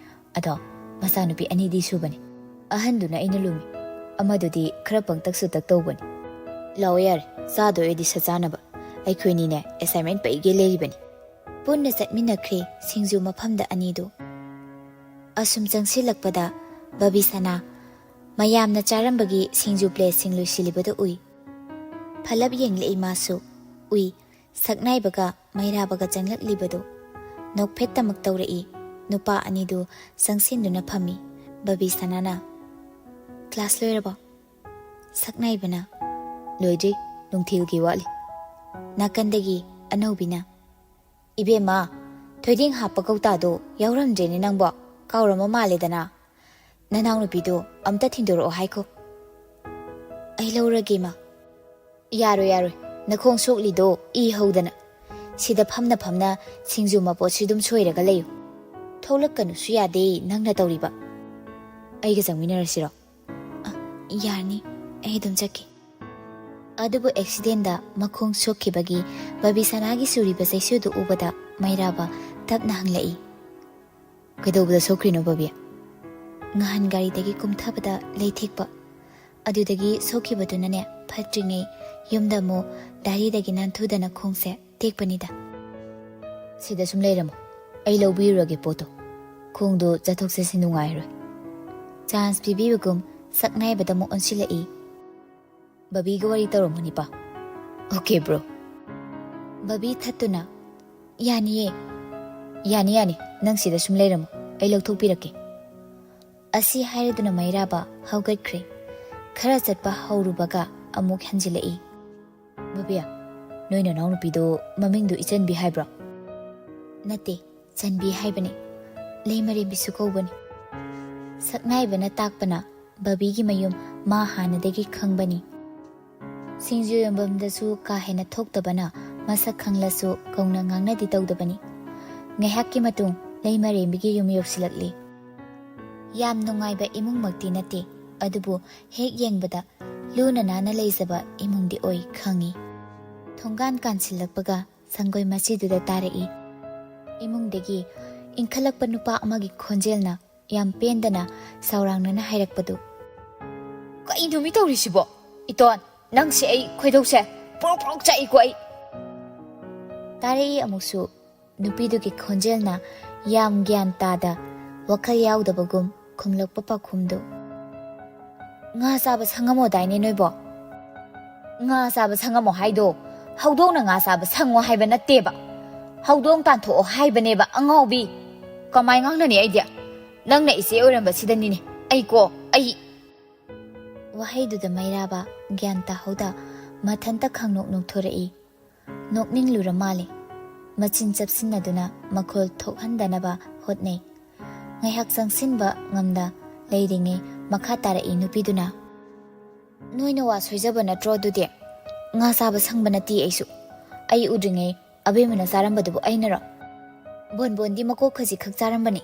ꯑꯗꯣ ꯃꯆꯥꯅꯨꯄꯤ ꯑꯅꯤꯗꯤ ꯁꯨꯕꯅꯤ꯫ ꯑꯍꯟꯗꯨꯅ ꯑꯩꯅ ꯂꯨꯝꯃꯤ, ꯑꯃꯗꯨꯗꯤ ꯈꯔ ꯄꯪꯇꯛ ꯁꯨꯇꯛ ꯇꯧꯕꯅꯤ꯫" "ꯂꯥꯛꯑꯣ ꯌꯥꯔꯦ, ꯆꯥꯗꯣꯏ ꯑꯣꯏꯗꯤ ꯁꯠ ꯆꯥꯅꯕ꯫ ꯑꯩꯈꯣꯏꯅꯤꯅꯦ assignment ꯄꯩꯒꯦ ꯂꯩꯔꯤꯕꯅꯤ꯫" ꯄꯨꯟꯅ ꯆꯠꯃꯤꯟꯅꯈ꯭ꯔꯦ ꯁꯤꯡꯖꯨ ꯃꯐꯝꯗ ꯑꯅꯤꯗꯨ꯫ ꯑꯁꯨꯝ ꯆꯪꯁꯤꯜꯂꯛꯄꯗ ꯕꯕꯤꯁꯅꯥ ꯃꯌꯥꯝꯅ ꯆꯥꯔꯝꯕꯒꯤ ꯁꯤꯡꯖꯨ ꯄ꯭ꯂꯦꯠꯁꯤꯡ ꯂꯣꯏꯁꯤꯜꯂꯤꯕꯗꯨ ꯎꯏ꯫ ꯐꯂꯞ ꯌꯦꯡꯂꯛꯏ ꯃꯥꯁꯨ꯫ ꯎꯏ, ꯁꯛꯅꯥꯏꯕꯒ ꯃꯩꯔꯥꯕꯒ ꯆꯪꯂꯛꯂꯤꯕꯗꯨ꯫ ꯅꯣꯛꯐꯦꯠꯇꯃꯛ ꯇꯧꯔꯛꯏ ꯅꯨꯄꯥ ꯑꯅꯤꯗꯨ ꯆꯪꯁꯤꯟꯗꯨꯅ ꯐꯝꯃꯤ꯫ ꯕꯕꯤꯁꯅꯥꯅ, "ꯀ꯭ꯂꯥꯁ ꯂꯣꯏꯔꯕꯣ?" ꯁꯛꯅꯥꯏꯕꯅ, "ꯂꯣꯏꯗ꯭ꯔꯤ, ꯅꯨꯡꯊꯤꯜꯒꯤ ꯋꯥꯠꯂꯤ꯫" ꯅꯥꯀꯟꯗꯒꯤ ꯑꯅꯧꯕꯤꯅ, "ꯏꯕꯦꯝꯃ, ꯊꯣꯏꯗꯤꯡ ꯍꯥꯞꯄ ꯀꯧꯇꯥꯗꯣ ꯌꯥꯎꯔꯝꯗ꯭ꯔꯦꯅꯦ ꯅꯪꯕꯣ, ꯀꯥꯎꯔꯝꯃ ꯃꯥꯜꯂꯦꯗꯅ꯫ ꯅꯅꯥꯎꯅꯨꯄꯤꯗꯣ ꯑꯝꯇ ꯊꯤꯟꯗꯣꯔꯛꯑꯣ ꯍꯥꯏꯈꯣ꯫" "ꯑꯩ ꯂꯧꯔꯒꯦ, ꯏꯃꯥ꯫" "ꯌꯥꯔꯣꯏ, ꯌꯥꯔꯣꯏ, ꯅꯈꯣꯡ ꯁꯣꯛꯂꯤꯗꯣ ꯏ ꯍꯧꯗꯅ꯫ ꯁꯤꯗ ꯐꯝꯅ ꯐꯝꯅ ꯁꯤꯡꯖꯨ ꯃꯄꯣꯠꯁꯤ ꯑꯗꯨꯝ ꯁꯣꯏꯔꯒ ꯂꯩꯌꯨ꯫" ꯊꯣꯛꯂꯛꯀꯅꯨꯁꯨ ꯌꯥꯗꯦ ꯅꯪꯅ ꯇꯧꯔꯤꯕ꯫ ꯑꯩꯒ ꯆꯪꯃꯤꯟꯅꯔꯁꯤꯔꯣ? ꯑ, ꯌꯥꯔꯅꯤ, ꯑꯩ ꯑꯗꯨꯝ ꯆꯠꯀꯦ꯫ ꯑꯗꯨꯕꯨ ꯑꯦꯛꯁꯤꯗꯦꯟꯗ ꯃꯈꯣꯡ ꯁꯣꯛꯈꯤꯕꯒꯤ ꯕꯕꯤꯁꯅꯥꯒꯤ ꯆꯨꯔꯤꯕ ꯆꯩꯁꯨꯗꯨ ꯎꯕꯗ ꯃꯩꯔꯥꯕ ꯇꯞꯅ ꯍꯪꯂꯛꯏ, "ꯀꯩꯗꯧꯕꯗ ꯁꯣꯛꯈ꯭ꯔꯤꯅꯣ ꯕꯕꯤ?" "ꯉꯍꯥꯟ ꯒꯥꯔꯤꯗꯒꯤ ꯀꯨꯝꯊꯕꯗ ꯂꯩꯊꯦꯛꯄ꯫ ꯑꯗꯨꯗꯒꯤ ꯁꯣꯛꯈꯤꯕꯗꯨꯅꯅꯦ, ꯐꯠꯇ꯭ꯔꯤꯉꯩ ꯌꯨꯝꯗ ꯑꯃꯨꯛ ꯗꯥꯏꯔꯤꯗꯒꯤ ꯅꯥꯟꯊꯨꯗꯅ ꯈꯣꯡꯁꯦ ꯇꯦꯛꯄꯅꯤꯗ꯫" "ꯁꯤꯗ ꯁꯨꯝ ꯂꯩꯔꯝꯃꯣ, ꯑꯩ ꯂꯧꯕꯤꯔꯨꯔꯒꯦ ꯄꯣꯠꯇꯣ꯫ ꯈꯣꯡꯗꯣ ꯆꯠꯊꯣꯛ ꯆꯠꯁꯤꯟ ꯅꯨꯡꯉꯥꯏꯔꯣꯏ꯫" ꯆꯥꯟꯁ ꯄꯤꯕꯤꯕꯒꯨꯝ ꯁꯛꯅꯥꯏꯕꯗ ꯑꯃꯨꯛ ꯑꯣꯟꯁꯤꯜꯂꯛꯏ꯫ "ꯕꯕꯤꯒ ꯋꯥꯔꯤ ꯇꯧꯔꯝꯃꯣꯅꯤꯄꯥ꯫" "Okay bro." ꯕꯕꯤ ꯊꯠꯇꯨꯅ, "ꯌꯥꯅꯤꯌꯦ꯫" "ꯌꯥꯅꯤ, ꯌꯥꯅꯤ, ꯅꯪ ꯁꯤꯗ ꯁꯨꯝ ꯂꯩꯔꯝꯃꯣ, ꯑꯩ ꯂꯧꯊꯣꯛꯄꯤꯔꯛꯀꯦ꯫" ꯑꯁꯤ ꯍꯥꯏꯔꯗꯨꯅ ꯃꯩꯔꯥꯕ ꯍꯧꯒꯠꯈ꯭ꯔꯦ꯫ ꯈꯔ ꯆꯠꯄ ꯍꯧꯔꯨꯕꯒ ꯑꯃꯨꯛ ꯍꯟꯖꯤꯜꯂꯛꯏ꯫ "ꯕꯕꯤ, ꯅꯣꯏ ꯅꯅꯥꯎꯅꯨꯄꯤꯗꯣ ꯃꯃꯤꯡꯗꯣ ꯏꯆꯟꯕꯤ ꯍꯥꯏꯕ꯭ꯔꯣ?" "ꯅꯠꯇꯦ, ꯆꯟꯕꯤ ꯍꯥꯏꯕꯅꯤ꯫ ꯂꯩꯃꯔꯦꯝꯕꯤꯁꯨ ꯀꯧꯕꯅꯤ꯫" ꯁꯛꯅꯥꯏꯕꯅ ꯇꯥꯛꯄꯅ ꯕꯕꯤꯒꯤ ꯃꯌꯨꯝ ꯃꯥ ꯍꯥꯟꯅꯗꯒꯤ ꯈꯪꯕꯅꯤ꯫ ꯁꯤꯡꯖꯨ ꯌꯣꯟꯐꯝꯗꯁꯨ ꯀꯥ ꯍꯦꯟꯅ ꯊꯣꯛꯇꯕꯅ ꯃꯁꯛ ꯈꯪꯂꯁꯨ ꯀꯧꯅ ꯉꯥꯡꯅꯗꯤ ꯇꯧꯗꯕꯅꯤ꯫ ꯉꯥꯏꯍꯥꯛꯀꯤ ꯃꯇꯨꯡ ꯂꯩꯃꯔꯦꯝꯕꯤꯒꯤ ꯌꯨꯝ ꯌꯧꯁꯤꯜꯂꯛꯂꯤ꯫ ꯌꯥꯝ ꯅꯨꯡꯉꯥꯏꯕ ꯏꯃꯨꯡꯃꯛꯇꯤ ꯅꯠꯇꯦ, ꯑꯗꯨꯕꯨ ꯍꯦꯛ ꯌꯦꯡꯕꯗ ꯂꯨꯅ ꯅꯥꯟꯅ ꯂꯩꯖꯕ ꯏꯃꯨꯡꯗꯤ ꯑꯣꯏ ꯈꯪꯏ꯫ ꯊꯣꯡꯒꯥꯟ ꯀꯥꯟꯁꯤꯜꯂꯛꯄꯒ ꯁꯪꯒꯣꯏ ꯃꯆꯤꯗꯨꯗ ꯇꯥꯔꯛꯏ꯫ ꯏꯃꯨꯡꯗꯒꯤ ꯏꯟꯈꯠꯂꯛꯄ ꯅꯨꯄꯥ ꯑꯃꯒꯤ ꯈꯣꯟꯖꯦꯜꯅ ꯌꯥꯝ ꯄꯦꯟꯗꯅ ꯁꯥꯎꯔꯥꯡꯅꯅ ꯍꯥꯏꯔꯛꯄꯗꯨ꯫ "ꯀꯩꯅꯣ ꯃꯤ ꯇꯧꯔꯤꯁꯤꯕꯣ? ꯏꯇꯣꯟ, ꯅꯪꯁꯦ ꯑꯩ ꯈꯣꯏꯗꯧꯁꯦ ꯄ꯭ꯔꯣꯛ ꯄ꯭ꯔꯣꯛ ꯆꯥꯛꯏꯀꯣ ꯑꯩ!" ꯇꯥꯔꯛꯏ ꯑꯃꯨꯛꯁꯨ ꯅꯨꯄꯤꯗꯨꯒꯤ ꯈꯣꯟꯖꯦꯜꯅ ꯌꯥꯝ ꯒ꯭ꯌꯥꯟ ꯇꯥꯗ, ꯋꯥꯈꯜ ꯌꯥꯎꯗꯕꯒꯨꯝ ꯈꯨꯝꯂꯛꯄ ꯄꯥꯎꯈꯨꯝꯗꯨ꯫ "ꯉꯥ ꯆꯥꯕ ꯁꯪꯉꯝꯃꯣꯗꯥꯏꯅꯦ ꯅꯣꯏꯕꯣ?" "ꯉꯥ ꯆꯥꯕ ꯁꯪꯉꯝꯃꯣ ꯍꯥꯏꯗꯣ ꯍꯧꯗꯣꯡꯅ ꯉꯥ ꯆꯥꯕ ꯁꯪꯉꯣ ꯍꯥꯏꯕ ꯅꯠꯇꯦꯕ, ꯍꯧꯗꯣꯡ ꯇꯥꯟꯊꯣꯛꯑꯣ ꯍꯥꯏꯕꯅꯦꯕ ꯑꯉꯥꯎꯕꯤ꯫ ꯀꯃꯥꯏ ꯉꯥꯡꯅꯅꯤ ꯑꯩꯗꯤ? ꯅꯪꯅ ꯏꯆꯦ ꯑꯣꯏꯔꯝꯕꯁꯤꯗꯅꯤꯅꯦ ꯑꯩꯀꯣ, ꯑꯩ꯫" ꯋꯥꯍꯩꯗꯨꯗ ꯃꯩꯔꯥꯕ ꯒ꯭ꯌꯥꯟ ꯇꯥꯍꯧꯗ ꯃꯊꯟꯇ ꯈꯪꯅꯣꯛ ꯅꯣꯛꯊꯣꯔꯛꯏ꯫ ꯅꯣꯛꯅꯤꯡꯂꯨꯔ ꯃꯥꯜꯂꯦ꯫ ꯃꯆꯤꯟ ꯆꯞꯁꯤꯟꯅꯗꯨꯅ ꯃꯈꯣꯜ ꯊꯣꯛꯍꯟꯗꯅꯕ ꯍꯣꯠꯅꯩ꯫ ꯉꯥꯏꯍꯥꯛ ꯆꯪꯁꯤꯟꯕ ꯉꯝꯗ ꯂꯩꯔꯤꯉꯩ ꯃꯈꯥ ꯇꯥꯔꯛꯏ ꯅꯨꯄꯤꯗꯨꯅ, "ꯅꯣꯏꯅ ꯋꯥ ꯁꯣꯏꯖꯕ ꯅꯠꯇ꯭ꯔꯣ ꯑꯗꯨꯗꯤ? ꯉꯥ ꯆꯥꯕ ꯁꯪꯕ ꯅꯠꯇꯦ ꯑꯩꯁꯨ꯫ ꯑꯩ ꯎꯗ꯭ꯔꯤꯉꯩ ꯑꯕꯦꯝꯃꯅ ꯆꯥꯔꯝꯕꯗꯨꯕꯨ ꯑꯩꯅꯔꯣ?" ꯕꯣꯟꯕꯣꯟꯗꯤ ꯃꯀꯣꯛ ꯈꯖꯤꯛ ꯈꯛ ꯆꯥꯔꯝꯕꯅꯤ꯫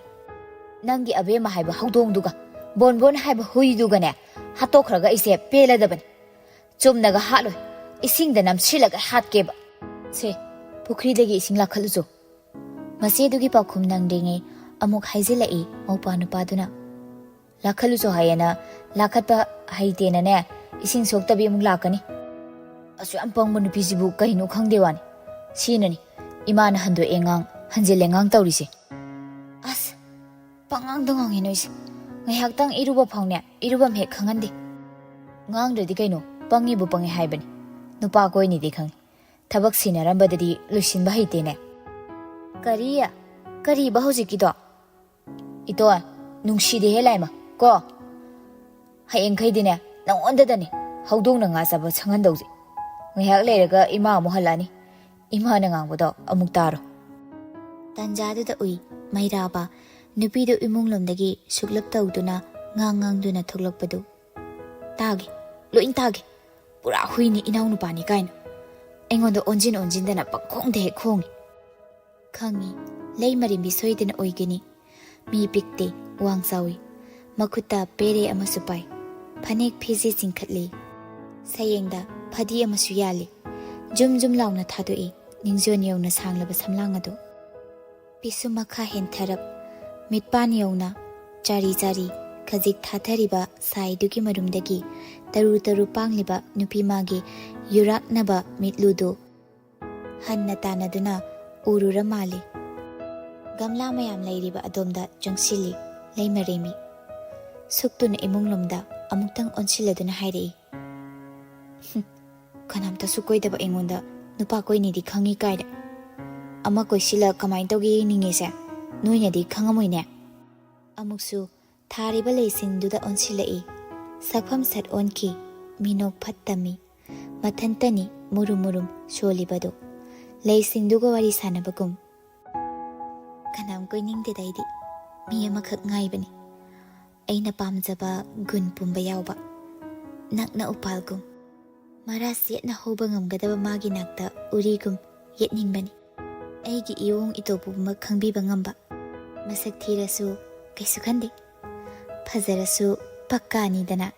ꯅꯪꯒꯤ ꯑꯕꯦꯝꯃ ꯍꯥꯏꯕ ꯍꯧꯗꯣꯡꯗꯨꯒ ꯕꯣꯟꯕꯣꯟ ꯍꯥꯏꯕ ꯍꯨꯏꯗꯨꯒꯅꯦ ꯍꯥꯠꯇꯣꯛꯈ꯭ꯔꯒ ꯑꯩꯁꯦ ꯄꯦꯜꯂꯗꯕꯅꯤ꯫ ꯆꯨꯝꯅꯒ ꯍꯥꯠꯂꯣꯏ, ꯏꯁꯤꯡꯗ ꯅꯝꯁꯤꯜꯂꯒ ꯍꯥꯠꯀꯦꯕ꯫ ꯁꯦ, ꯄꯨꯈ꯭ꯔꯤꯗꯒꯤ ꯏꯁꯤꯡ ꯂꯥꯈꯠꯂꯨꯆꯣ꯫ ꯃꯆꯦꯗꯨꯒꯤ ꯄꯥꯎꯈꯨꯝ ꯅꯪꯗ꯭ꯔꯤꯉꯩ ꯑꯃꯨꯛ ꯍꯥꯏꯖꯤꯜꯂꯛꯏ ꯃꯧꯄ꯭ꯋꯥ ꯅꯨꯄꯥꯗꯨꯅ꯫ ꯂꯥꯈꯠꯂꯨꯆꯣ ꯍꯥꯏꯌꯦꯅ ꯂꯥꯈꯠꯄ ꯍꯩꯇꯦꯅꯅꯦ, ꯏꯁꯤꯡ ꯁꯣꯛꯇꯕꯤ ꯑꯃꯨꯛ ꯂꯥꯛꯀꯅꯤ꯫ ꯑꯁꯨꯛ ꯌꯥꯝ ꯄꯪꯕ ꯅꯨꯄꯤꯁꯤꯕꯨ ꯀꯩꯅꯣ ꯈꯪꯗꯦ ꯋꯥꯅꯤ꯫ ꯁꯤꯅꯅꯤ, ꯏꯃꯥꯅ ꯍꯟꯗꯣꯛꯑꯦ ꯉꯥꯡ, ꯍꯟꯖꯤꯜꯂꯦ ꯉꯥꯡ ꯇꯧꯔꯤꯁꯦ꯫ ꯑꯁ, ꯄꯉꯥꯡꯗ ꯉꯥꯡꯉꯤ ꯅꯣꯏꯁꯦ꯫ ꯉꯥꯏꯍꯥꯛꯇꯪ ꯏꯔꯨꯕ ꯐꯥꯎꯅꯦ, ꯏꯔꯨꯕꯝ ꯍꯦꯛ ꯈꯪꯍꯟꯗꯦ꯫ ꯉꯥꯡꯗ꯭ꯔꯗꯤ ꯀꯩꯅꯣ, ꯄꯪꯉꯤꯕꯨ ꯄꯪꯉꯤ ꯍꯥꯏꯕꯅꯤ꯫ ꯅꯨꯄꯥ ꯀꯣꯏꯅꯤꯗꯤ ꯈꯪꯉꯤ, ꯊꯕꯛ ꯁꯤꯟꯅꯔꯝꯕꯗꯗꯤ ꯂꯣꯏꯁꯤꯟꯕ ꯍꯩꯇꯦꯅꯦ꯫ ꯀꯔꯤ? ꯀꯔꯤꯕ ꯍꯧꯖꯤꯛꯀꯤꯗꯣ? ꯏꯇꯣ, ꯅꯨꯡꯁꯤꯗꯦꯍꯦ ꯂꯥꯏꯃ, ꯀꯣ? ꯍꯌꯦꯡꯈꯩꯗꯤꯅꯦ, ꯅꯉꯣꯟꯗꯗꯅꯦ ꯍꯧꯗꯣꯡꯅ ꯉꯥ ꯆꯥꯕ ꯁꯪꯍꯟꯗꯧꯁꯦ꯫ ꯉꯥꯏꯍꯥꯛ ꯂꯩꯔꯒ ꯏꯃꯥ ꯑꯃꯨꯛ ꯍꯜꯂꯛꯑꯅꯤ꯫ ꯏꯃꯥꯅ ꯉꯥꯡꯕꯗꯣ ꯑꯃꯨꯛ ꯇꯥꯔꯣ꯫ ꯇꯥꯟꯖꯥꯗꯨꯗ ꯎꯏ ꯃꯩꯔꯥꯕ ꯅꯨꯄꯤꯗꯨ ꯏꯃꯨꯡꯂꯣꯝꯗꯒꯤ ꯁꯨꯛꯂꯞ ꯇꯧꯗꯨꯅ ꯉꯥꯡ ꯉꯥꯡꯗꯨꯅ ꯊꯣꯛꯂꯛꯄꯗꯨ꯫ ꯇꯥꯒꯦ, ꯂꯣꯏ ꯇꯥꯒꯦ꯫ ꯄꯨꯔꯥ ꯍꯨꯏꯅꯤ ꯏꯅꯥꯎꯅꯨꯄꯥꯅꯤ ꯀꯥꯏꯅ꯫ ꯑꯩꯉꯣꯟꯗ ꯑꯣꯟꯁꯤꯟ ꯑꯣꯟꯁꯤꯟꯗꯅ ꯄꯪꯈꯣꯡꯗ ꯍꯦꯛ ꯈꯣꯡꯉꯤ꯫ ꯈꯪꯉꯤ, ꯂꯩꯃꯔꯦꯝꯕꯤ ꯁꯣꯏꯗꯅ ꯑꯣꯏꯒꯅꯤ꯫ ꯃꯤ ꯄꯤꯛꯇꯦ, ꯋꯥꯡ ꯆꯥꯎꯏ꯫ ꯃꯈꯨꯠꯇ ꯄꯦꯔꯦ ꯑꯃꯁꯨ ꯄꯥꯏ꯫ ꯐꯅꯦꯛ ꯐꯤꯖꯦ ꯆꯤꯡꯈꯠꯂꯤ꯫ ꯁꯌꯦꯡꯗ ꯐꯗꯤ ꯑꯃꯁꯨ ꯌꯥꯜꯂꯤ꯫ ꯖꯨꯝ ꯖꯨꯝ ꯂꯥꯎꯅ ꯊꯥꯗꯣꯛꯏ ꯅꯤꯡꯖꯣꯟ ꯌꯧꯅ ꯁꯥꯡꯂꯕ ꯁꯝꯂꯥꯡ ꯑꯗꯨ꯫ ꯄꯤꯁꯨꯝ ꯃꯈꯥ ꯍꯦꯟꯊꯔꯞ, ꯃꯤꯠꯄꯥꯟ ꯌꯧꯅ ꯆꯥꯔꯤ ꯆꯥꯔꯤ ꯈꯖꯤꯛ ꯊꯥꯊꯔꯤꯕ ꯁꯥꯏꯗꯨꯒꯤ ꯃꯔꯨꯝꯗꯒꯤ ꯇꯔꯨ ꯇꯔꯨ ꯄꯥꯡꯂꯤꯕ ꯅꯨꯄꯤ ꯃꯥꯒꯤ ꯌꯨꯔꯥꯛꯅꯕ ꯃꯤꯠꯂꯨꯗꯨ ꯍꯟꯅ ꯇꯥꯟꯅꯗꯨꯅ ꯎꯔꯨꯔ ꯃꯥꯜꯂꯤ꯫ ꯒꯝꯂꯥ ꯃꯌꯥꯝ ꯂꯩꯔꯤꯕ ꯑꯗꯣꯝꯗ ꯆꯪꯁꯤꯜꯂꯤ ꯂꯩꯃꯔꯦꯝꯕꯤ꯫ ꯁꯨꯛꯇꯨꯅ ꯏꯃꯨꯡꯂꯣꯝꯗ ꯑꯃꯨꯛꯇꯪ ꯑꯣꯟꯁꯤꯜꯂꯗꯨꯅ ꯍꯥꯏꯔꯛꯏ, "ꯍꯨꯝ, ꯀꯅꯥꯝꯇꯁꯨ ꯀꯣꯏꯗꯕ ꯑꯩꯉꯣꯟꯗ ꯅꯨꯄꯥ ꯀꯣꯏꯅꯤꯗꯤ ꯈꯪꯉꯤ ꯀꯥꯏꯅ꯫ ꯑꯃ ꯀꯣꯏꯁꯤꯜꯂ ꯀꯃꯥꯏꯅ ꯇꯧꯒꯦ ꯌꯦꯡꯅꯤꯡꯉꯤꯁꯦ? ꯅꯣꯏꯅꯗꯤ ꯈꯪꯉꯝꯃꯣꯏꯅꯦ꯫" ꯑꯃꯨꯛꯁꯨ ꯊꯥꯔꯤꯕ ꯂꯩꯁꯤꯡꯗꯨꯗ ꯑꯣꯟꯁꯤꯜꯂꯛꯏ꯫ ꯁꯛꯐꯝ ꯁꯠ ꯑꯣꯟꯈꯤ꯫ ꯃꯤꯅꯣꯛ ꯐꯠ ꯇꯝꯃꯤ꯫ ꯃꯊꯟꯇꯅꯤ ꯃꯨꯔꯨꯝ ꯃꯨꯔꯨꯝ ꯁꯣꯜꯂꯤꯕꯗꯨ꯫ ꯂꯩꯁꯤꯡꯗꯨꯒ ꯋꯥꯔꯤ ꯁꯥꯟꯅꯕꯒꯨꯝ꯫ "ꯀꯅꯥꯝ ꯀꯣꯏꯅꯤꯡꯗꯦꯗ ꯑꯩꯗꯤ꯫ ꯃꯤ ꯑꯃꯈꯛ ꯉꯥꯏꯕꯅꯤ꯫ ꯑꯩꯅ ꯄꯥꯝꯖꯕ ꯒꯨꯟ ꯄꯨꯝꯕ ꯌꯥꯎꯕ꯫ ꯅꯛꯅ ꯎꯄꯥꯜꯒꯨꯝ꯫ ꯃꯔꯥ ꯁꯦꯠꯅ ꯍꯧꯕ ꯉꯝꯒꯗꯕ ꯃꯥꯒꯤ ꯅꯥꯛꯇ ꯎꯔꯤꯒꯨꯝ ꯌꯦꯠꯅꯤꯡꯕꯅꯤ꯫" ꯑꯩꯒꯤ ꯏꯋꯣꯡ ꯏꯇꯧ ꯄꯨꯝꯕ ꯈꯪꯕꯤꯕ ꯉꯝꯕ꯫ ꯃꯁꯛ ꯊꯤꯔꯁꯨ ꯀꯩꯁꯨ ꯈꯟꯗꯦ, ꯐꯖꯔꯁꯨ ꯄꯛꯀꯥꯅꯤꯗꯅ꯫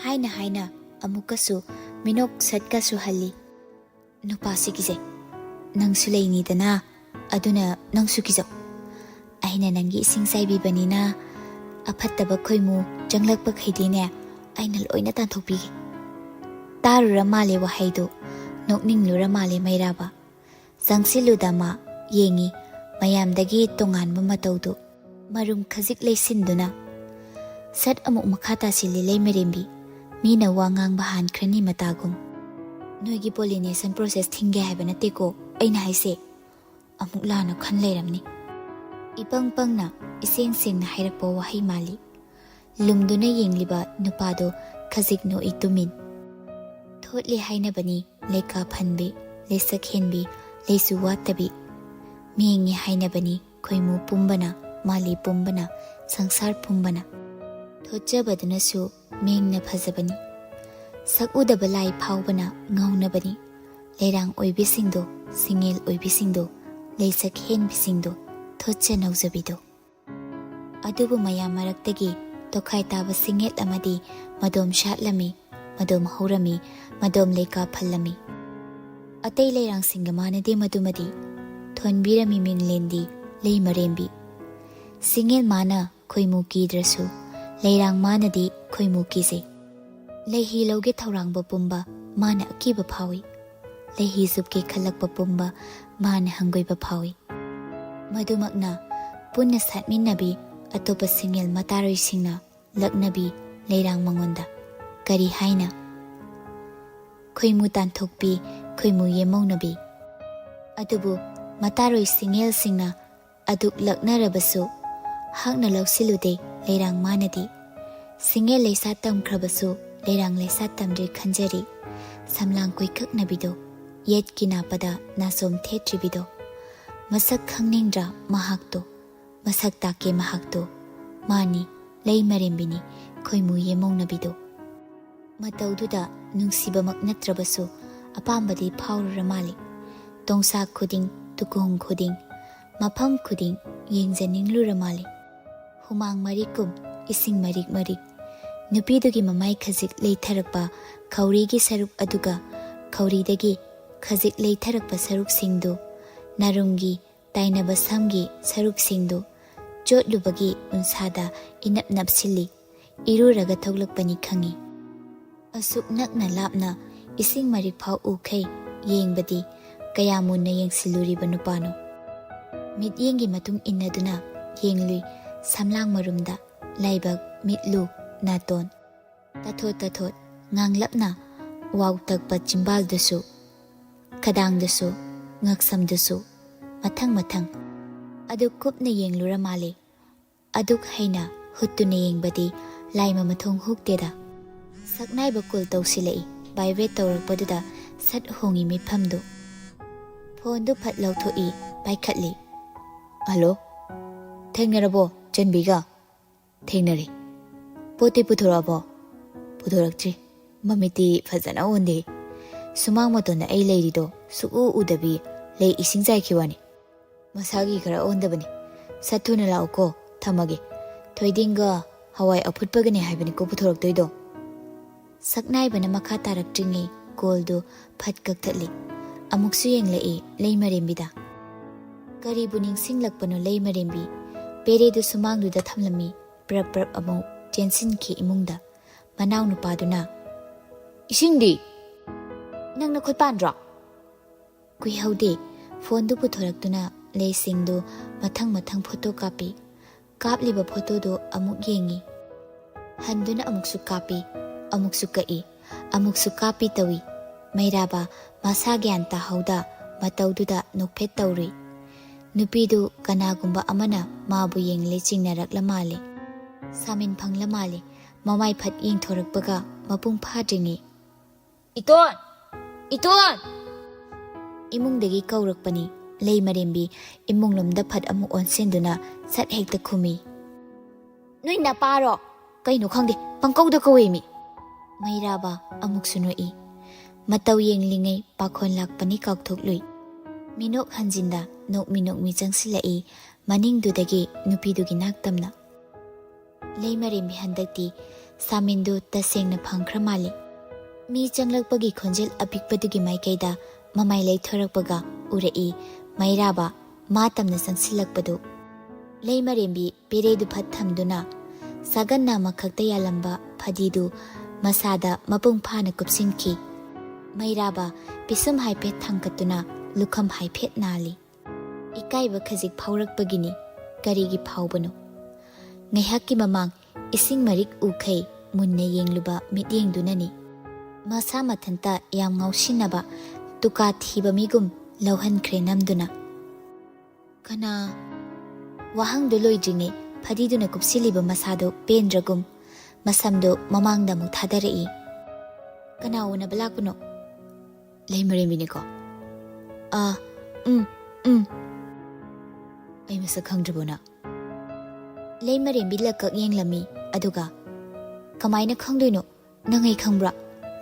ꯍꯥꯏꯅ ꯍꯥꯏꯅ ꯑꯃꯨꯛꯀꯁꯨ ꯃꯤꯅꯣꯛ ꯁꯠꯀꯁꯨ ꯍꯜꯂꯤ꯫ ꯅꯨꯄꯥꯁꯤ ꯀꯤꯖꯩ, ꯅꯪꯁꯨ ꯂꯩꯅꯤꯗꯅ, ꯑꯗꯨꯅ ꯅꯪꯁꯨ ꯀꯤꯖꯧ꯫ ꯑꯩꯅ ꯅꯪꯒꯤ ꯏꯁꯤꯡ ꯆꯥꯏꯕꯤꯕꯅꯤꯅ ꯑꯐꯠꯇꯕ ꯈꯣꯏꯃꯨ ꯆꯪꯂꯛꯄꯈꯩꯗꯤꯅꯦ, ꯑꯩꯅ ꯂꯣꯏꯅ ꯇꯥꯟꯊꯣꯛꯄꯤꯒꯦ꯫ ꯇꯥꯔꯨꯔ ꯃꯥꯜꯂꯦ ꯋꯥꯍꯩꯗꯨ, ꯅꯣꯛꯅꯤꯡꯂꯨꯔ ꯃꯥꯜꯂꯦ ꯃꯩꯔꯥꯕ꯫ ꯆꯪꯁꯤꯜꯂꯨꯗ ꯃꯥ ꯌꯦꯡꯉꯤ ꯃꯌꯥꯝꯗꯒꯤ ꯇꯣꯉꯥꯟꯕ ꯃꯇꯧꯗꯨ꯫ ꯃꯔꯨꯝ ꯈꯖꯤꯛ ꯂꯩꯁꯤꯟꯗꯨꯅ꯫ ꯁꯠ ꯑꯃꯨꯛ ꯃꯈꯥ ꯇꯥꯁꯤꯜꯂꯤ ꯂꯩꯃꯔꯦꯝꯕꯤ꯫ ꯃꯤꯅ ꯋꯥ ꯉꯥꯡꯕ ꯍꯥꯟꯈ꯭ꯔꯅꯤ ꯃꯇꯥꯒꯨꯝ꯫ ꯅꯣꯏꯒꯤ pollination process ꯊꯤꯡꯒꯦ ꯍꯥꯏꯕ ꯅꯠꯇꯦꯀꯣ ꯑꯩꯅ ꯍꯥꯏꯁꯦ꯫ ꯑꯃꯨꯛ ꯂꯥꯟꯅ ꯈꯟ ꯂꯩꯔꯝꯅꯤ꯫ ꯏꯄꯪ ꯄꯪꯅ ꯏꯁꯦꯡ ꯁꯦꯡꯅ ꯍꯥꯏꯔꯛꯄ ꯋꯥꯍꯩ ꯃꯥꯜꯂꯤ꯫ ꯂꯨꯝꯗꯨꯅ ꯌꯦꯡꯂꯤꯕ ꯅꯨꯄꯥꯗꯣ ꯈꯖꯤꯛ ꯅꯣꯛꯏ ꯇꯨꯃꯤꯟ꯫ ꯊꯣꯠꯂꯤ ꯍꯥꯏꯅꯕꯅꯤ ꯂꯩꯀꯥ ꯐꯟꯕꯤ, ꯂꯩꯁꯛ ꯍꯦꯟꯕꯤ, ꯂꯩꯁꯨ ꯋꯥꯠꯇꯕꯤ꯫ ꯃꯦꯡꯉꯤ ꯍꯥꯏꯅꯕꯅꯤ ꯈꯣꯏꯃꯨ ꯄꯨꯝꯕꯅ, ꯃꯥꯂꯤ ꯄꯨꯝꯕꯅ, ꯁꯪꯁꯥꯔ ꯄꯨꯝꯕꯅ꯫ ꯊꯣꯠꯆꯕꯗꯨꯅꯁꯨ ꯃꯦꯡꯅ ꯐꯖꯕꯅꯤ꯫ ꯁꯛ ꯎꯗꯕ ꯂꯥꯏ ꯐꯥꯎꯕꯅ ꯉꯥꯎꯅꯕꯅꯤ꯫ ꯂꯩꯔꯥꯡ ꯑꯣꯏꯕꯤꯁꯤꯡꯗꯣ, ꯁꯤꯡꯉꯦꯜ ꯑꯣꯏꯕꯤꯁꯤꯡꯗꯣ, ꯂꯩꯁꯛ ꯍꯦꯟꯕꯤꯁꯤꯡꯗꯣ, ꯊꯣꯠꯆ ꯅꯧꯖꯕꯤꯗꯣ꯫ ꯑꯗꯨꯕꯨ ꯃꯌꯥꯝ ꯃꯔꯛꯇꯒꯤ ꯇꯣꯈꯥꯏ ꯇꯥꯕ ꯁꯤꯡꯉꯦꯜ ꯑꯃꯗꯤ ꯃꯗꯣꯝ ꯁꯥꯠꯂꯝꯃꯤ, ꯃꯗꯣꯝ ꯍꯧꯔꯝꯃꯤ, ꯃꯗꯣꯝ ꯂꯩꯀꯥ ꯐꯜꯂꯝꯃꯤ꯫ ꯑꯇꯩ ꯂꯩꯔꯥꯡꯁꯤꯡꯒ ꯃꯥꯟꯅꯗꯦ ꯃꯗꯨꯃꯗꯤ꯫ ꯊꯣꯟꯕꯤꯔꯝꯃꯤ ꯃꯤꯡꯂꯦꯟꯗꯤ ꯂꯩ ꯃꯔꯦꯝꯕꯤ꯫ ꯁꯤꯡꯉꯦꯜ ꯃꯥꯅ ꯈꯣꯏꯃꯨ ꯀꯤꯗ꯭ꯔꯁꯨ, ꯂꯩꯔꯥꯡ ꯃꯥꯅꯗꯤ ꯈꯣꯏꯃꯨ ꯀꯤꯖꯩ꯫ ꯂꯩꯍꯤ ꯂꯧꯒꯦ ꯊꯧꯔꯥꯡꯕ ꯄꯨꯝꯕ ꯃꯥꯅ ꯑꯀꯤꯕ ꯐꯥꯎꯏ꯫ ꯂꯩꯍꯤ ꯆꯨꯞꯀꯦ ꯈꯜꯂꯛꯄ ꯄꯨꯝꯕ ꯃꯥꯅ ꯍꯪꯒꯣꯏꯕ ꯐꯥꯎꯏ꯫ ꯃꯗꯨꯃꯛꯅ ꯄꯨꯟꯅ ꯁꯥꯠꯃꯤꯟꯅꯕꯤ ꯑꯇꯣꯞꯄ ꯁꯤꯡꯉꯦꯜ ꯃꯇꯥꯔꯣꯏꯁꯤꯡꯅ ꯂꯛꯅꯕꯤ ꯂꯩꯔꯥꯡ ꯃꯉꯣꯟꯗ꯫ ꯀꯔꯤ ꯍꯥꯏꯅ? ꯈꯣꯏꯃꯨ ꯇꯥꯟꯊꯣꯛꯄꯤ, ꯈꯣꯏꯃꯨ ꯌꯦꯃꯧꯅꯕꯤ꯫ ꯑꯗꯨꯕꯨ ꯃꯇꯥꯔꯣꯏ ꯁꯤꯡꯉꯦꯜꯁꯤꯡꯅ ꯑꯗꯨꯛ ꯂꯛꯅꯔꯕꯁꯨ ꯍꯛꯅ ꯂꯧꯁꯤꯜꯂꯨꯗꯦ ꯂꯩꯔꯥꯡ ꯃꯥꯅꯗꯤ꯫ ꯁꯤꯡꯉꯦꯜ ꯂꯩꯁꯥ ꯇꯝꯈ꯭ꯔꯕꯁꯨ ꯂꯩꯔꯥꯡ ꯂꯩꯁꯥ ꯇꯝꯗ꯭ꯔꯤ ꯈꯟꯖꯔꯤ꯫ ꯁꯝꯂꯥꯡ ꯀꯣꯏꯀꯛꯅꯕꯤꯗꯣ, ꯌꯦꯠꯀꯤ ꯅꯥꯄꯗ ꯅꯥꯆꯣꯝ ꯊꯦꯠꯇ꯭ꯔꯤꯕꯤꯗꯣ꯫ ꯃꯁꯛ ꯈꯪꯅꯤꯡꯗ꯭ꯔꯥ ꯃꯍꯥꯛꯇꯣ? ꯃꯁꯛ ꯇꯥꯛꯀꯦ ꯃꯍꯥꯛꯇꯣ꯫ ꯃꯥꯅꯤ, ꯂꯩ ꯃꯔꯦꯝꯕꯤꯅꯤ, ꯈꯣꯏꯃꯨ ꯌꯦꯃꯧꯅꯕꯤꯗꯣ꯫ ꯃꯇꯧꯗꯨꯗ ꯅꯨꯡꯁꯤꯕꯃꯛ ꯅꯠꯇ꯭ꯔꯕꯁꯨ ꯑꯄꯥꯝꯕꯗꯤ ꯐꯥꯎꯔꯨꯔ ꯃꯥꯜꯂꯤ꯫ ꯌꯣꯡꯆꯥꯛ ꯈꯨꯗꯤꯡ, ꯇꯨꯀꯣꯡ ꯈꯨꯗꯤꯡ, ꯃꯐꯝ ꯈꯨꯗꯤꯡ ꯌꯦꯡꯖꯅꯤꯡꯂꯨꯔ ꯃꯥꯜꯂꯤ꯫ ꯍꯨꯃꯥꯡ ꯃꯔꯤꯛꯀꯨꯝ ꯏꯁꯤꯡ ꯃꯔꯤꯛ ꯃꯔꯤꯛ꯫ ꯅꯨꯄꯤꯗꯨꯒꯤ ꯃꯃꯥꯏ ꯈꯖꯤꯛ ꯂꯩꯊꯔꯛꯄ ꯈꯧꯔꯤꯒꯤ ꯁꯔꯨꯛ ꯑꯗꯨꯒ ꯈꯧꯔꯤꯗꯒꯤ ꯈꯖꯤꯛ ꯂꯩꯊꯔꯛꯄ ꯁꯔꯨꯛꯁꯤꯡꯗꯨ, ꯅꯥꯔꯨꯝꯒꯤ ꯇꯥꯏꯅꯕ ꯁꯝꯒꯤ ꯁꯔꯨꯛꯁꯤꯡꯗꯨ ꯆꯣꯠꯂꯨꯕꯒꯤ ꯎꯟꯁꯥꯗ ꯏꯅꯞ ꯅꯞꯁꯤꯜꯂꯤ꯫ ꯏꯔꯨꯔꯒ ꯊꯣꯛꯂꯛꯄꯅꯤ ꯈꯪꯏ꯫ ꯑꯁꯨꯛ ꯅꯛꯅ ꯂꯥꯞꯅ ꯏꯁꯤꯡ ꯃꯔꯤꯛ ꯐꯥꯎ ꯎꯈꯩ ꯌꯦꯡꯕꯗꯤ ꯀꯌꯥ ꯃꯨꯟꯅ ꯌꯦꯡꯁꯤꯜꯂꯨꯔꯤꯕ ꯅꯨꯄꯥꯅꯣ? ꯃꯤꯠꯌꯦꯡꯒꯤ ꯃꯇꯨꯡ ꯏꯟꯅꯗꯨꯅ ꯌꯦꯡꯂꯨꯏ ꯁꯝꯂꯥꯡ ꯃꯔꯨꯝꯗ, ꯂꯥꯏꯕꯛ, ꯃꯤꯠꯂꯨ, ꯅꯥꯇꯣꯟ꯫ ꯇꯥꯊꯣꯠ ꯇꯥꯊꯣꯠ ꯉꯥꯡꯂꯞꯅ ꯋꯥꯎ ꯇꯛꯄ ꯆꯤꯝꯕꯥꯜꯗꯨꯁꯨ, ꯈꯗꯥꯡꯗꯨꯁꯨ, ꯉꯛꯁꯝꯗꯨꯁꯨ, ꯃꯊꯪ ꯃꯊꯪ꯫ ꯑꯗꯨ ꯀꯨꯞꯅ ꯌꯦꯡꯂꯨꯔ ꯃꯥꯜꯂꯦ꯫ ꯑꯗꯨꯛ ꯍꯩꯅ ꯍꯨꯠꯇꯨꯅ ꯌꯦꯡꯕꯗꯤ ꯂꯥꯏꯃ ꯃꯊꯣꯡ ꯍꯨꯛꯇꯦꯗ꯫ ꯁꯛꯅꯥꯏꯕ ꯀꯣꯜ ꯇꯧꯁꯤꯜꯂꯛꯏ꯫ ꯚꯥꯏꯕ꯭ꯔꯦꯠ ꯇꯧꯔꯛꯄꯗꯨꯗ ꯁꯠ ꯍꯣꯡꯉꯤ ꯃꯤꯐꯝꯗꯨ꯫ ꯐꯣꯟꯗꯨ ꯐꯠ ꯂꯧꯊꯣꯛꯏ, ꯄꯥꯏꯈꯠꯂꯤ꯫ "ꯍꯜꯂꯣ, ꯊꯦꯡꯅꯔꯕꯣ ꯆꯟꯕꯤꯒ?" "ꯊꯦꯡꯅꯔꯦ꯫ ꯄꯣꯠꯇꯤ ꯄꯨꯊꯣꯔꯛꯑꯕꯣ?" "ꯄꯨꯊꯣꯔꯛꯇ꯭ꯔꯤ꯫ ꯃꯃꯤꯠꯇꯤ ꯐꯖꯅ ꯑꯣꯟꯗꯦ꯫ ꯁꯨꯃꯥꯡ ꯃꯇꯣꯟꯗ ꯑꯩ ꯂꯩꯔꯤꯗꯣ ꯁꯨꯛꯎ ꯎꯗꯕꯤ ꯂꯩ ꯏꯁꯤꯡ ꯆꯥꯏꯈꯤ ꯋꯥꯅꯤ꯫ ꯃꯁꯥꯒꯤ ꯈꯔ ꯑꯣꯟꯗꯕꯅꯤ꯫ ꯁꯠ ꯊꯨꯅ ꯂꯥꯛꯎꯀꯣ, ꯊꯝꯃꯒꯦ꯫ ꯊꯣꯏꯗꯤꯡꯒ ꯍꯋꯥꯏ ꯑꯐꯨꯠꯄꯒꯅꯦ ꯍꯥꯏꯕꯅꯤꯀꯣ ꯄꯨꯊꯣꯔꯛꯇꯣꯏꯗꯣ꯫" ꯁꯛꯅꯥꯏꯕꯅ ꯃꯈꯥ ꯇꯥꯔꯛꯇ꯭ꯔꯤꯉꯩ ꯀꯣꯜꯗꯨ ꯐꯠ ꯀꯛꯊꯠꯂꯤ꯫ ꯑꯃꯨꯛꯁꯨ ꯌꯦꯡꯂꯛꯏ ꯂꯩꯃꯔꯦꯝꯕꯤꯗ꯫ ꯀꯔꯤꯕꯨ ꯅꯤꯡꯁꯤꯡꯂꯛꯄꯅꯣ ꯂꯩꯃꯔꯦꯝꯕꯤ? ꯄꯦꯔꯦꯗꯨ ꯁꯨꯃꯥꯡꯗꯨꯗ ꯊꯝꯂꯝꯃꯤ꯫ ꯄ꯭ꯔꯞ ꯄ꯭ꯔꯞ ꯑꯃꯨꯛ ꯆꯦꯟꯁꯤꯟꯈꯤ ꯏꯃꯨꯡꯗ꯫ ꯃꯅꯥꯎꯅꯨꯄꯥꯗꯨꯅ, "ꯏꯁꯤꯡꯗꯤ?" "ꯅꯪ ꯅꯈꯨꯠ ꯄꯥꯟꯗ꯭ꯔꯣ?" ꯀꯨꯏꯍꯧꯗꯦ, ꯐꯣꯟꯗꯨ ꯄꯨꯊꯣꯔꯛꯇꯨꯅ ꯂꯩꯁꯤꯡꯗꯨ ꯃꯊꯪ ꯃꯊꯪ ꯐꯣꯇꯣ ꯀꯥꯞꯄꯤ꯫ ꯀꯥꯞꯂꯤꯕ ꯐꯣꯇꯣꯗꯨ ꯑꯃꯨꯛ ꯌꯦꯡꯏ꯫ ꯍꯟꯗꯨꯅ ꯑꯃꯨꯛꯁꯨ ꯀꯥꯞꯄꯤ, ꯑꯃꯨꯛꯁꯨ ꯀꯛꯏ, ꯑꯃꯨꯛꯁꯨ ꯀꯥꯞꯄꯤ ꯇꯧꯏ꯫ ꯃꯩꯔꯥꯕ ꯃꯁꯥ ꯒ꯭ꯌꯥꯟ ꯇꯥꯍꯧꯗ ꯃꯇꯧꯗꯨꯗ ꯅꯣꯛꯐꯦꯠ ꯇꯧꯔꯨꯏ꯫ ꯅꯨꯄꯤꯗꯨ ꯀꯅꯥꯒꯨꯝꯕ ꯑꯃꯅ ꯃꯥꯕꯨ ꯌꯦꯡꯂꯦ ꯆꯤꯡꯅꯔꯛꯂ ꯃꯥꯜꯂꯦ꯫ ꯁꯥꯃꯤꯟ ꯐꯪꯂ ꯃꯥꯜꯂꯦ꯫ ꯃꯃꯥꯏ ꯐꯠ ꯌꯦꯡꯊꯣꯔꯛꯄꯒ ꯃꯄꯨꯡ ꯐꯥꯗ꯭ꯔꯤꯉꯩ, "ꯏꯇꯣꯟ! ꯏꯇꯣꯟ!" ꯏꯃꯨꯡꯗꯒꯤ ꯀꯧꯔꯛꯄꯅꯤ꯫ ꯂꯩꯃꯔꯦꯝꯕꯤ ꯏꯃꯨꯡꯂꯣꯝꯗ ꯐꯠ ꯑꯃꯨꯛ ꯑꯣꯟꯁꯤꯟꯗꯨꯅ ꯁꯠ ꯍꯦꯛꯇ ꯈꯨꯝꯃꯤ꯫ "ꯅꯣꯏ ꯅꯄꯥꯔꯣ? ꯀꯩꯅꯣ ꯈꯪꯗꯦ, ꯄꯪꯀꯧꯗ ꯀꯧꯋꯦꯃꯤ!" ꯃꯩꯔꯥꯕ ꯑꯃꯨꯛꯁꯨ ꯅꯣꯛꯏ꯫ ꯃꯇꯧ ꯌꯦꯡꯂꯤꯉꯩ ꯄꯥꯈꯣꯟ ꯂꯥꯛꯄꯅꯤ ꯀꯥꯎꯊꯣꯛꯂꯨꯏ꯫ ꯃꯤꯅꯣꯛ ꯍꯟꯖꯤꯟꯗ ꯅꯣꯛꯃꯤ ꯅꯣꯛꯃꯤ ꯆꯪꯁꯤꯜꯂꯛꯏ ꯃꯅꯤꯡꯗꯨꯗꯒꯤ ꯅꯨꯄꯤꯗꯨꯒꯤ ꯅꯥꯛꯇꯝꯅ꯫ ꯂꯩꯃꯔꯦꯝꯕꯤ ꯍꯟꯗꯛꯇꯤ ꯁꯥꯃꯤꯟꯗꯨ ꯇꯁꯦꯡꯅ ꯐꯪꯈ꯭ꯔ ꯃꯥꯜꯂꯤ꯫ ꯃꯤ ꯆꯪꯂꯛꯄꯒꯤ ꯈꯣꯟꯖꯦꯜ ꯑꯄꯤꯛꯄꯗꯨꯒꯤ ꯃꯥꯏꯀꯩꯗ ꯃꯃꯥꯏ ꯂꯩꯊꯣꯔꯛꯄꯒ ꯎꯔꯛꯏ ꯃꯩꯔꯥꯕ ꯃꯥ ꯇꯝꯅ ꯆꯪꯁꯤꯜꯂꯛꯄꯗꯨ꯫ ꯂꯩꯃꯔꯦꯝꯕꯤ ꯄꯦꯔꯦꯗꯨ ꯐꯠ ꯊꯝꯗꯨꯅ ꯁꯥꯒꯟꯅ ꯑꯃꯈꯛꯇ ꯌꯥꯜꯂꯝꯕ ꯐꯗꯤꯗꯨ ꯃꯁꯥꯗ ꯃꯄꯨꯡ ꯐꯥꯅ ꯀꯨꯞꯁꯤꯟꯈꯤ꯫ ꯃꯩꯔꯥꯕ ꯄꯤꯁꯨꯝ ꯍꯥꯏꯐꯦꯠ ꯊꯥꯡꯒꯠꯇꯨꯅ ꯂꯨꯈꯝ ꯍꯥꯏꯐꯦꯠ ꯅꯥꯜꯂꯤ꯫ ꯏꯀꯥꯏꯕ ꯈꯖꯤꯛ ꯐꯥꯎꯔꯛꯄꯒꯤꯅꯤ꯫ ꯀꯔꯤꯒꯤ ꯐꯥꯎꯕꯅꯣ? ꯉꯥꯏꯍꯥꯛꯀꯤ ꯃꯃꯥꯡ ꯏꯁꯤꯡ ꯃꯔꯤꯛ ꯎꯈꯩ ꯃꯨꯟꯅ ꯌꯦꯡꯂꯨꯕ ꯃꯤꯠꯌꯦꯡꯗꯨꯅꯅꯤ꯫ ꯃꯁꯥ ꯃꯊꯟꯇ ꯌꯥꯝ ꯉꯥꯎꯁꯤꯟꯅꯕ ꯇꯨꯀꯥ ꯊꯤꯕ ꯃꯤꯒꯨꯝ ꯂꯧꯍꯟꯈ꯭ꯔꯦ ꯅꯝꯗꯨꯅ꯫ ꯀꯅꯥ? ꯋꯥꯍꯪꯗꯨ ꯂꯣꯏꯗ꯭ꯔꯤꯉꯩ ꯐꯗꯤꯗꯨꯅ ꯀꯨꯞꯁꯤꯜꯂꯤꯕ ꯃꯁꯥꯗꯨ ꯄꯦꯟꯗ꯭ꯔꯒꯨꯝ ꯃꯁꯝꯗꯨ ꯃꯃꯥꯡꯗ ꯑꯃꯨꯛ ꯊꯥꯗꯔꯛꯏ꯫ ꯀꯅꯥ ꯎꯅꯕ ꯂꯥꯛꯄꯅꯣ? ꯂꯩꯃꯔꯦꯝꯕꯤꯅꯤꯀꯣ? ꯑꯥ, ꯎꯝ, ꯎꯝ꯫ ꯑꯩ ꯃꯁꯛ ꯈꯪꯗ꯭ꯔꯕꯣ ꯅꯪ? ꯂꯩꯃꯔꯦꯝꯕꯤ ꯂꯛꯀꯛ ꯌꯦꯡꯂꯝꯃꯤ, ꯑꯗꯨꯒ, "ꯀꯃꯥꯏꯅ ꯈꯪꯗꯣꯏꯅꯣ? ꯅꯪ ꯑꯩ ꯈꯪꯕ꯭ꯔꯥ?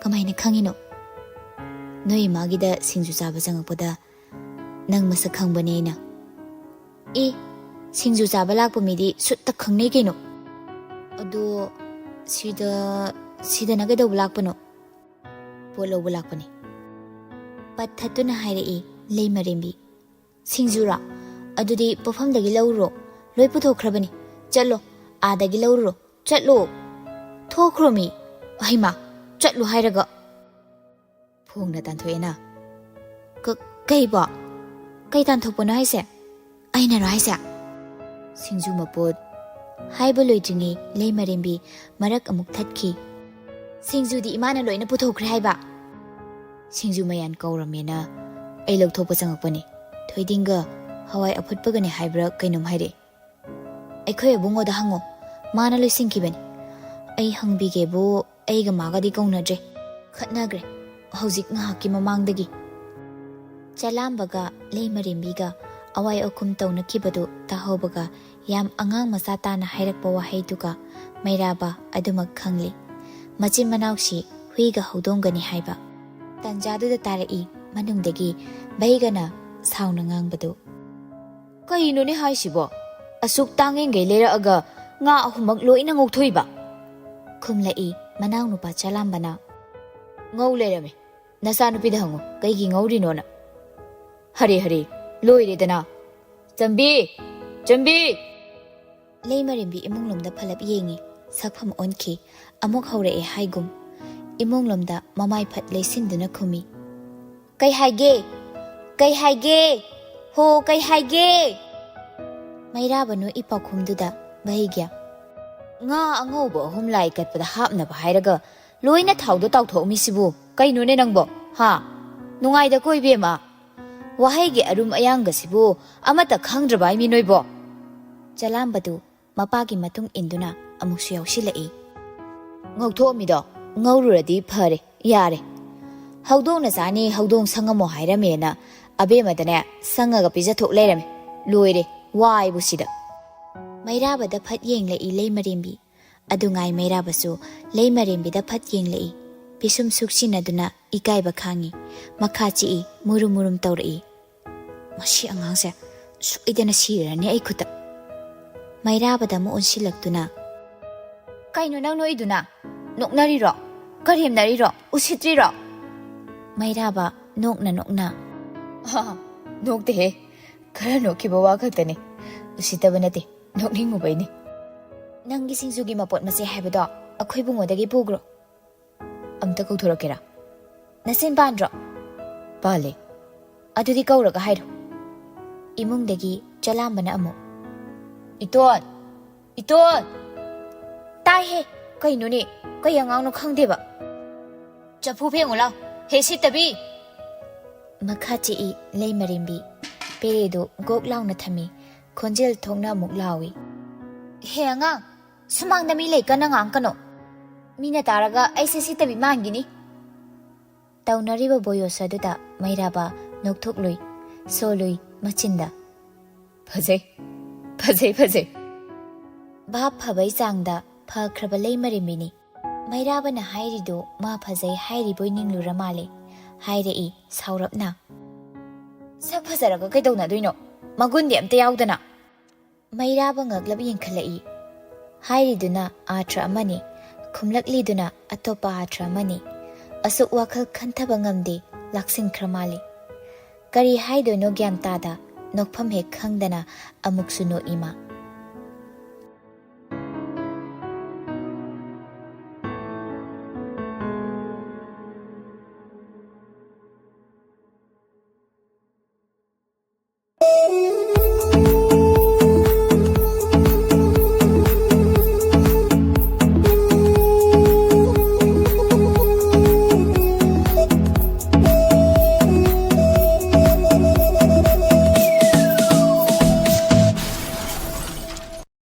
ꯀꯃꯥꯏꯅ ꯈꯪꯉꯤꯅꯣ?" "ꯅꯣꯏ ꯏꯃꯥꯒꯤꯗ ꯁꯤꯡꯖꯨ ꯆꯥꯕ ꯆꯪꯉꯛꯄꯗ ꯅꯪ ꯃꯁꯛ ꯈꯪꯕꯅꯦ ꯑꯩꯅ꯫" "ꯑꯦ, ꯁꯤꯡꯖꯨ ꯆꯥꯕ ꯂꯥꯛꯄ ꯃꯤꯗꯤ ꯁꯨꯠꯇ ꯈꯪꯅꯩ ꯀꯩꯅꯣ꯫ ꯑꯗꯣ ꯁꯤꯗ, ꯁꯤꯗꯅ ꯀꯩꯗꯧꯕ ꯂꯥꯛꯄꯅꯣ?" "ꯄꯣꯠ ꯂꯧꯕ ꯂꯥꯛꯄꯅꯤ꯫" ꯄꯠ ꯊꯠꯇꯨꯅ ꯍꯥꯏꯔꯛꯏ ꯂꯩꯃꯔꯦꯝꯕꯤ꯫ "ꯁꯤꯡꯖꯨꯔꯣ? ꯑꯗꯨꯗꯤ ꯄꯣꯠꯐꯝꯗꯒꯤ ꯂꯧꯔꯨꯔꯣ꯫ ꯂꯣꯏ ꯄꯨꯊꯣꯛꯈ꯭ꯔꯕꯅꯤ꯫ ꯆꯠꯂꯣ, ꯑꯥꯗꯒꯤ ꯂꯧꯔꯨꯔꯣ꯫ ꯆꯠꯂꯣ꯫ ꯊꯣꯛꯈ꯭ꯔꯣ ꯃꯤ꯫ ꯍꯩꯃꯥ, ꯆꯠꯂꯣ ꯍꯥꯏꯔꯒ꯫" ꯐꯣꯡꯅ ꯇꯥꯟꯊꯣꯛꯑꯦꯅ꯫ "ꯀ-, ꯀꯩꯕꯣ? ꯀꯩ ꯇꯥꯟꯊꯣꯛꯄꯅꯣ ꯍꯥꯏꯁꯦ? ꯑꯩꯅꯔꯣ ꯍꯥꯏꯁꯦ?" ꯁꯤꯡꯖꯨ ꯃꯄꯣꯠ ꯍꯥꯏꯕ ꯂꯣꯏꯗ꯭ꯔꯤꯉꯩ ꯂꯩꯃꯔꯦꯝꯕꯤ ꯃꯔꯛ ꯑꯃꯨꯛ ꯊꯠꯈꯤ꯫ "ꯁꯤꯡꯖꯨꯗꯤ ꯏꯃꯥꯅ ꯂꯣꯏꯅ ꯄꯨꯊꯣꯛꯈ꯭ꯔꯦ ꯍꯥꯏꯕ꯫ ꯁꯤꯡꯖꯨ ꯃꯌꯥꯟ ꯀꯧꯔꯝꯃꯦꯅ ꯑꯩ ꯂꯧꯊꯣꯛꯄ ꯆꯪꯉꯛꯄꯅꯤ꯫ ꯊꯣꯏꯗꯤꯡꯒ ꯍꯋꯥꯏ ꯑꯐꯨꯠꯄꯒꯅꯦ ꯍꯥꯏꯕ꯭ꯔꯥ ꯀꯩꯅꯣꯝ ꯍꯥꯏꯔꯛꯑꯦ꯫ ꯑꯩꯈꯣꯏ ꯑꯕꯨꯡꯉꯣꯗ ꯍꯪꯉꯣ, ꯃꯥꯅ ꯂꯣꯏꯁꯤꯟꯈꯤꯕꯅꯤ꯫ ꯑꯩ ꯍꯪꯕꯤꯒꯦꯕꯨ ꯑꯩꯒ ꯃꯥꯒꯗꯤ ꯀꯧꯅꯗ꯭ꯔꯦ, ꯈꯠꯅꯈ꯭ꯔꯦ ꯍꯧꯖꯤꯛ ꯉꯥꯏꯍꯥꯛꯀꯤ ꯃꯃꯥꯡꯗꯒꯤ꯫" ꯆꯂꯥꯝꯕꯒ ꯂꯩꯃꯔꯦꯝꯕꯤꯒ ꯑꯋꯥꯏ ꯑꯈꯨꯝ ꯇꯧꯅꯈꯤꯕꯗꯨ ꯇꯥꯍꯧꯕꯒ ꯌꯥꯝ ꯑꯉꯥꯡ ꯃꯆꯥ ꯇꯥꯅ ꯍꯥꯏꯔꯛꯄ ꯋꯥꯍꯩꯗꯨꯒ ꯃꯩꯔꯥꯕ ꯑꯗꯨꯃꯛ ꯈꯪꯂꯤ꯫ ꯃꯆꯤꯟ ꯃꯅꯥꯎꯁꯤ ꯍꯨꯏꯒ ꯍꯧꯗꯣꯡꯒꯅꯤ ꯍꯥꯏꯕ꯫ ꯇꯟꯖꯥꯗꯨꯗ ꯇꯥꯔꯛꯏ ꯃꯅꯨꯡꯗꯒꯤ ꯕꯩꯒꯅ ꯁꯥꯎꯅ ꯉꯥꯡꯕꯗꯨ꯫ "ꯀꯩꯅꯣꯅꯦ ꯍꯥꯏꯁꯤꯕꯣ? ꯑꯁꯨꯛ ꯇꯥꯡꯉꯦꯡꯒꯩ ꯂꯩꯔꯛꯑꯒ ꯉꯥ ꯑꯍꯨꯝꯃꯛ ꯂꯣꯏꯅ ꯉꯧꯊꯣꯛꯏꯕ?" ꯈꯨꯝꯂꯛꯏ ꯃꯅꯥꯎꯅꯨꯄꯥ ꯆꯂꯥꯝꯕꯅ꯫ "ꯉꯧ ꯂꯩꯔꯝꯃꯦ꯫ ꯅꯆꯥꯅꯨꯄꯤꯗ ꯍꯪꯉꯨ, ꯀꯩꯒꯤ ꯉꯧꯔꯤꯅꯣꯅ?" "ꯍꯔꯦ ꯍꯔꯦ, ꯂꯣꯏꯔꯦꯗꯅ꯫ ꯆꯝꯕꯤ! ꯆꯝꯕꯤ!" ꯂꯩꯃꯔꯦꯝꯕꯤ ꯏꯃꯨꯡꯂꯣꯝꯗ ꯐꯂꯞ ꯌꯦꯡꯉꯤ꯫ ꯁꯛꯐꯝ ꯑꯣꯟꯈꯤ꯫ ꯑꯃꯨꯛ ꯍꯧꯔꯛꯑꯦ ꯍꯥꯏꯒꯨꯝ꯫ ꯏꯃꯨꯡꯂꯣꯝꯗ ꯃꯃꯥꯏ ꯐꯠ ꯂꯩꯁꯤꯟꯗꯨꯅ ꯈꯨꯝꯃꯤ꯫ "ꯀꯩ ꯍꯥꯏꯒꯦ? ꯀꯩ ꯍꯥꯏꯒꯦ? ꯍꯣ, ꯀꯩ ꯍꯥꯏꯒꯦ?" ꯃꯩꯔꯥꯕ ꯅꯣꯛꯏ ꯄꯥꯎꯈꯨꯝꯗꯨꯗ ꯚꯩꯒ꯭ꯌꯥ꯫ "ꯉꯥ ꯑꯉꯧꯕ ꯑꯍꯨꯝ ꯂꯥꯏ ꯀꯠꯄꯗ ꯍꯥꯞꯅꯕ ꯍꯥꯏꯔꯒ ꯂꯣꯏꯅ ꯊꯥꯎꯗ ꯇꯥꯎꯊꯣꯛꯑꯝꯃꯤꯁꯤꯕꯨ ꯀꯩꯅꯣꯅꯦ ꯅꯪꯕꯣ? ꯍꯥ? ꯅꯨꯡꯉꯥꯏꯗꯀꯣ ꯏꯕꯦꯝꯃ꯫ ꯋꯥꯍꯩꯒꯤ ꯑꯔꯨꯝ ꯑꯌꯥꯡꯒꯁꯤꯕꯨ ꯑꯃꯠꯇ ꯈꯪꯗ꯭ꯔꯕ ꯍꯥꯏꯃꯤ ꯅꯣꯏꯕꯣ?" ꯆꯂꯥꯝꯕꯗꯨ ꯃꯄꯥꯒꯤ ꯃꯇꯨꯡ ꯏꯟꯗꯨꯅ ꯑꯃꯨꯛꯁꯨ ꯌꯥꯎꯁꯤꯜꯂꯛꯏ꯫ "ꯉꯧꯊꯣꯛꯑꯝꯃꯤꯗꯣ ꯉꯧꯔꯨꯔꯗꯤ ꯐꯔꯦ, ꯌꯥꯔꯦ꯫ ꯍꯧꯗꯣꯡꯅ ꯆꯥꯅꯤ, ꯍꯧꯗꯣꯡ ꯁꯪꯉꯝꯃꯣ ꯍꯥꯏꯔꯝꯃꯦꯅ ꯑꯕꯦꯝꯃꯗꯅꯦ ꯁꯪꯉꯒ ꯄꯤꯖꯊꯣꯛ ꯂꯩꯔꯝꯃꯦ꯫ ꯂꯣꯏꯔꯦ, ꯋꯥꯏꯕꯨ ꯁꯤꯗ꯫" ꯃꯩꯔꯥꯕꯗ ꯐꯠ ꯌꯦꯡꯂꯛꯏ ꯂꯩꯃꯔꯦꯝꯕꯤ꯫ ꯑꯗꯨꯉꯥꯏ ꯃꯩꯔꯥꯕꯁꯨ ꯂꯩꯃꯔꯦꯝꯕꯤꯗ ꯐꯠ ꯌꯦꯡꯂꯛꯏ꯫ ꯄꯤꯁꯨꯝ ꯁꯨꯛꯁꯤꯟꯅꯗꯨꯅ ꯏꯀꯥꯏꯕ ꯈꯥꯡꯉꯤ꯫ ꯃꯈꯥ ꯆꯤꯛꯏ, ꯃꯨꯔꯨꯝ ꯃꯨꯔꯨꯝ ꯇꯧꯔꯛꯏ꯫ "ꯃꯁꯤ ꯑꯉꯥꯡꯁꯦ ꯁꯣꯏꯗꯅ ꯁꯤꯔꯅꯤ ꯑꯩ ꯈꯨꯠꯇ꯫" ꯃꯩꯔꯥꯕꯗ ꯑꯃꯨꯛ ꯑꯣꯟꯁꯤꯜꯂꯛꯇꯨꯅ꯫ "ꯀꯩꯅꯣ ꯅꯪ ꯅꯣꯛꯏꯗꯨꯅ? ꯅꯣꯛꯅꯔꯤꯔꯣ? ꯀꯔꯦꯝꯅꯔꯤꯔꯣ? ꯎꯁꯤꯠꯇ꯭ꯔꯤꯔꯣ?" ꯃꯩꯔꯥꯕ ꯅꯣꯛꯅ ꯅꯣꯛꯅ꯫ "ꯅꯣꯛꯇꯦꯍꯦ, ꯈꯔ ꯅꯣꯛꯈꯤꯕ ꯋꯥ ꯈꯛꯇꯅꯤ꯫ ꯎꯁꯤꯠꯇꯕ ꯅꯠꯇꯦ, ꯅꯣꯛꯅꯤꯡꯉꯨꯕꯩꯅꯤ꯫" "ꯅꯪꯒꯤ ꯁꯤꯡꯖꯨꯒꯤ ꯃꯄꯣꯠ ꯃꯆꯩ ꯍꯥꯏꯕꯗꯣ ꯑꯩꯈꯣꯏ ꯕꯨꯡꯉꯣꯗꯒꯤ ꯄꯨꯈ꯭ꯔꯣ꯫" "ꯑꯝꯇ ꯀꯧꯊꯣꯔꯛꯀꯦꯔꯥ?" "ꯅꯆꯤꯟ ꯄꯥꯟꯗ꯭ꯔꯣ?" "ꯄꯥꯜꯂꯦ꯫" "ꯑꯗꯨꯗꯤ ꯀꯧꯔꯒ ꯍꯥꯏꯔꯣ꯫" ꯏꯃꯨꯡꯗꯒꯤ ꯆꯂꯥꯝꯕꯅ ꯑꯃꯨꯛ꯫ "ꯏꯇꯣꯟ! ꯏꯇꯣꯟ!" "ꯇꯥꯏꯍꯦ꯫ ꯀꯩꯅꯣꯅꯦ? ꯀꯩ ꯑꯉꯥꯡꯅꯣ ꯈꯪꯗꯦꯕ꯫" "ꯆꯐꯨ ꯐꯦꯡꯉꯨ ꯂꯥꯎ꯫ ꯍꯦ ꯁꯤꯠꯇꯕꯤ!" ꯃꯈꯥ ꯆꯤꯛꯏ ꯂꯩꯃꯔꯦꯝꯕꯤ꯫ ꯄꯦꯔꯦꯗꯨ ꯒꯣꯛ ꯂꯥꯎꯅ ꯊꯝꯃꯤ꯫ ꯈꯣꯟꯖꯦꯜ ꯊꯣꯛꯅ ꯑꯃꯨꯛ ꯂꯥꯎꯏ꯫ "ꯍꯦ ꯑꯉꯥꯡ, ꯁꯨꯃꯥꯡꯗ ꯃꯤ ꯂꯩ, ꯀꯟꯅ ꯉꯥꯡꯀꯅꯣ꯫ ꯃꯤꯅ ꯇꯥꯔꯒ ꯑꯩꯁꯦ ꯁꯤꯠꯇꯕꯤ ꯃꯥꯟꯈꯤꯅꯤ꯫" ꯇꯧꯅꯔꯤꯕ ꯕꯣꯌꯣꯁ ꯑꯗꯨꯗ ꯃꯩꯔꯥꯕ ꯅꯣꯛꯊꯣꯛꯂꯨꯏ, ꯁꯣꯜꯂꯨꯏ ꯃꯆꯤꯟꯗ꯫ "ꯐꯖꯩ, ꯐꯖꯩ, ꯐꯖꯩ꯫" ꯚꯥꯞ ꯐꯕꯩ ꯆꯥꯡꯗ ꯐꯈ꯭ꯔꯕ ꯂꯩꯃꯔꯦꯝꯕꯤꯅꯤ꯫ ꯃꯩꯔꯥꯕꯅ ꯍꯥꯏꯔꯤꯗꯨ ꯃꯥ ꯐꯖꯩ ꯍꯥꯏꯔꯤꯕꯣꯏ ꯅꯤꯡꯂꯨꯔ ꯃꯥꯜꯂꯦ꯫ ꯍꯥꯏꯔꯛꯏ ꯁꯥꯎꯔꯞꯅ꯫ ꯁꯛ ꯐꯖꯔꯒ ꯀꯩꯗꯧꯅꯗꯣꯏꯅꯣ? ꯃꯒꯨꯟꯗꯤ ꯑꯝꯇ ꯌꯥꯎꯗꯅ꯫ ꯃꯩꯔꯥꯕ ꯉꯛꯂꯞ ꯌꯦꯡꯈꯠꯂꯛꯏ꯫ ꯍꯥꯏꯔꯤꯗꯨꯅ ꯑꯥꯔꯊ ꯑꯃꯅꯤ, ꯈꯨꯝꯂꯛꯂꯤꯗꯨꯅ ꯑꯇꯣꯞꯄ ꯑꯥꯔꯊ ꯑꯃꯅꯤ꯫ ꯑꯁꯨꯛ ꯋꯥꯈꯜ ꯈꯟꯊꯕ ꯉꯝꯗꯦ, ꯂꯥꯛꯁꯤꯟꯈ꯭ꯔ ꯃꯥꯜꯂꯤ꯫ ꯀꯔꯤ ꯍꯥꯏꯗꯣꯏꯅꯣ ꯒ꯭ꯌꯥꯟ ꯇꯥꯗ, ꯅꯣꯛꯐꯝ ꯍꯦꯛ ꯈꯪꯗꯅ ꯑꯃꯨꯛꯁꯨ ꯅꯣꯛꯏ ꯃꯥ꯫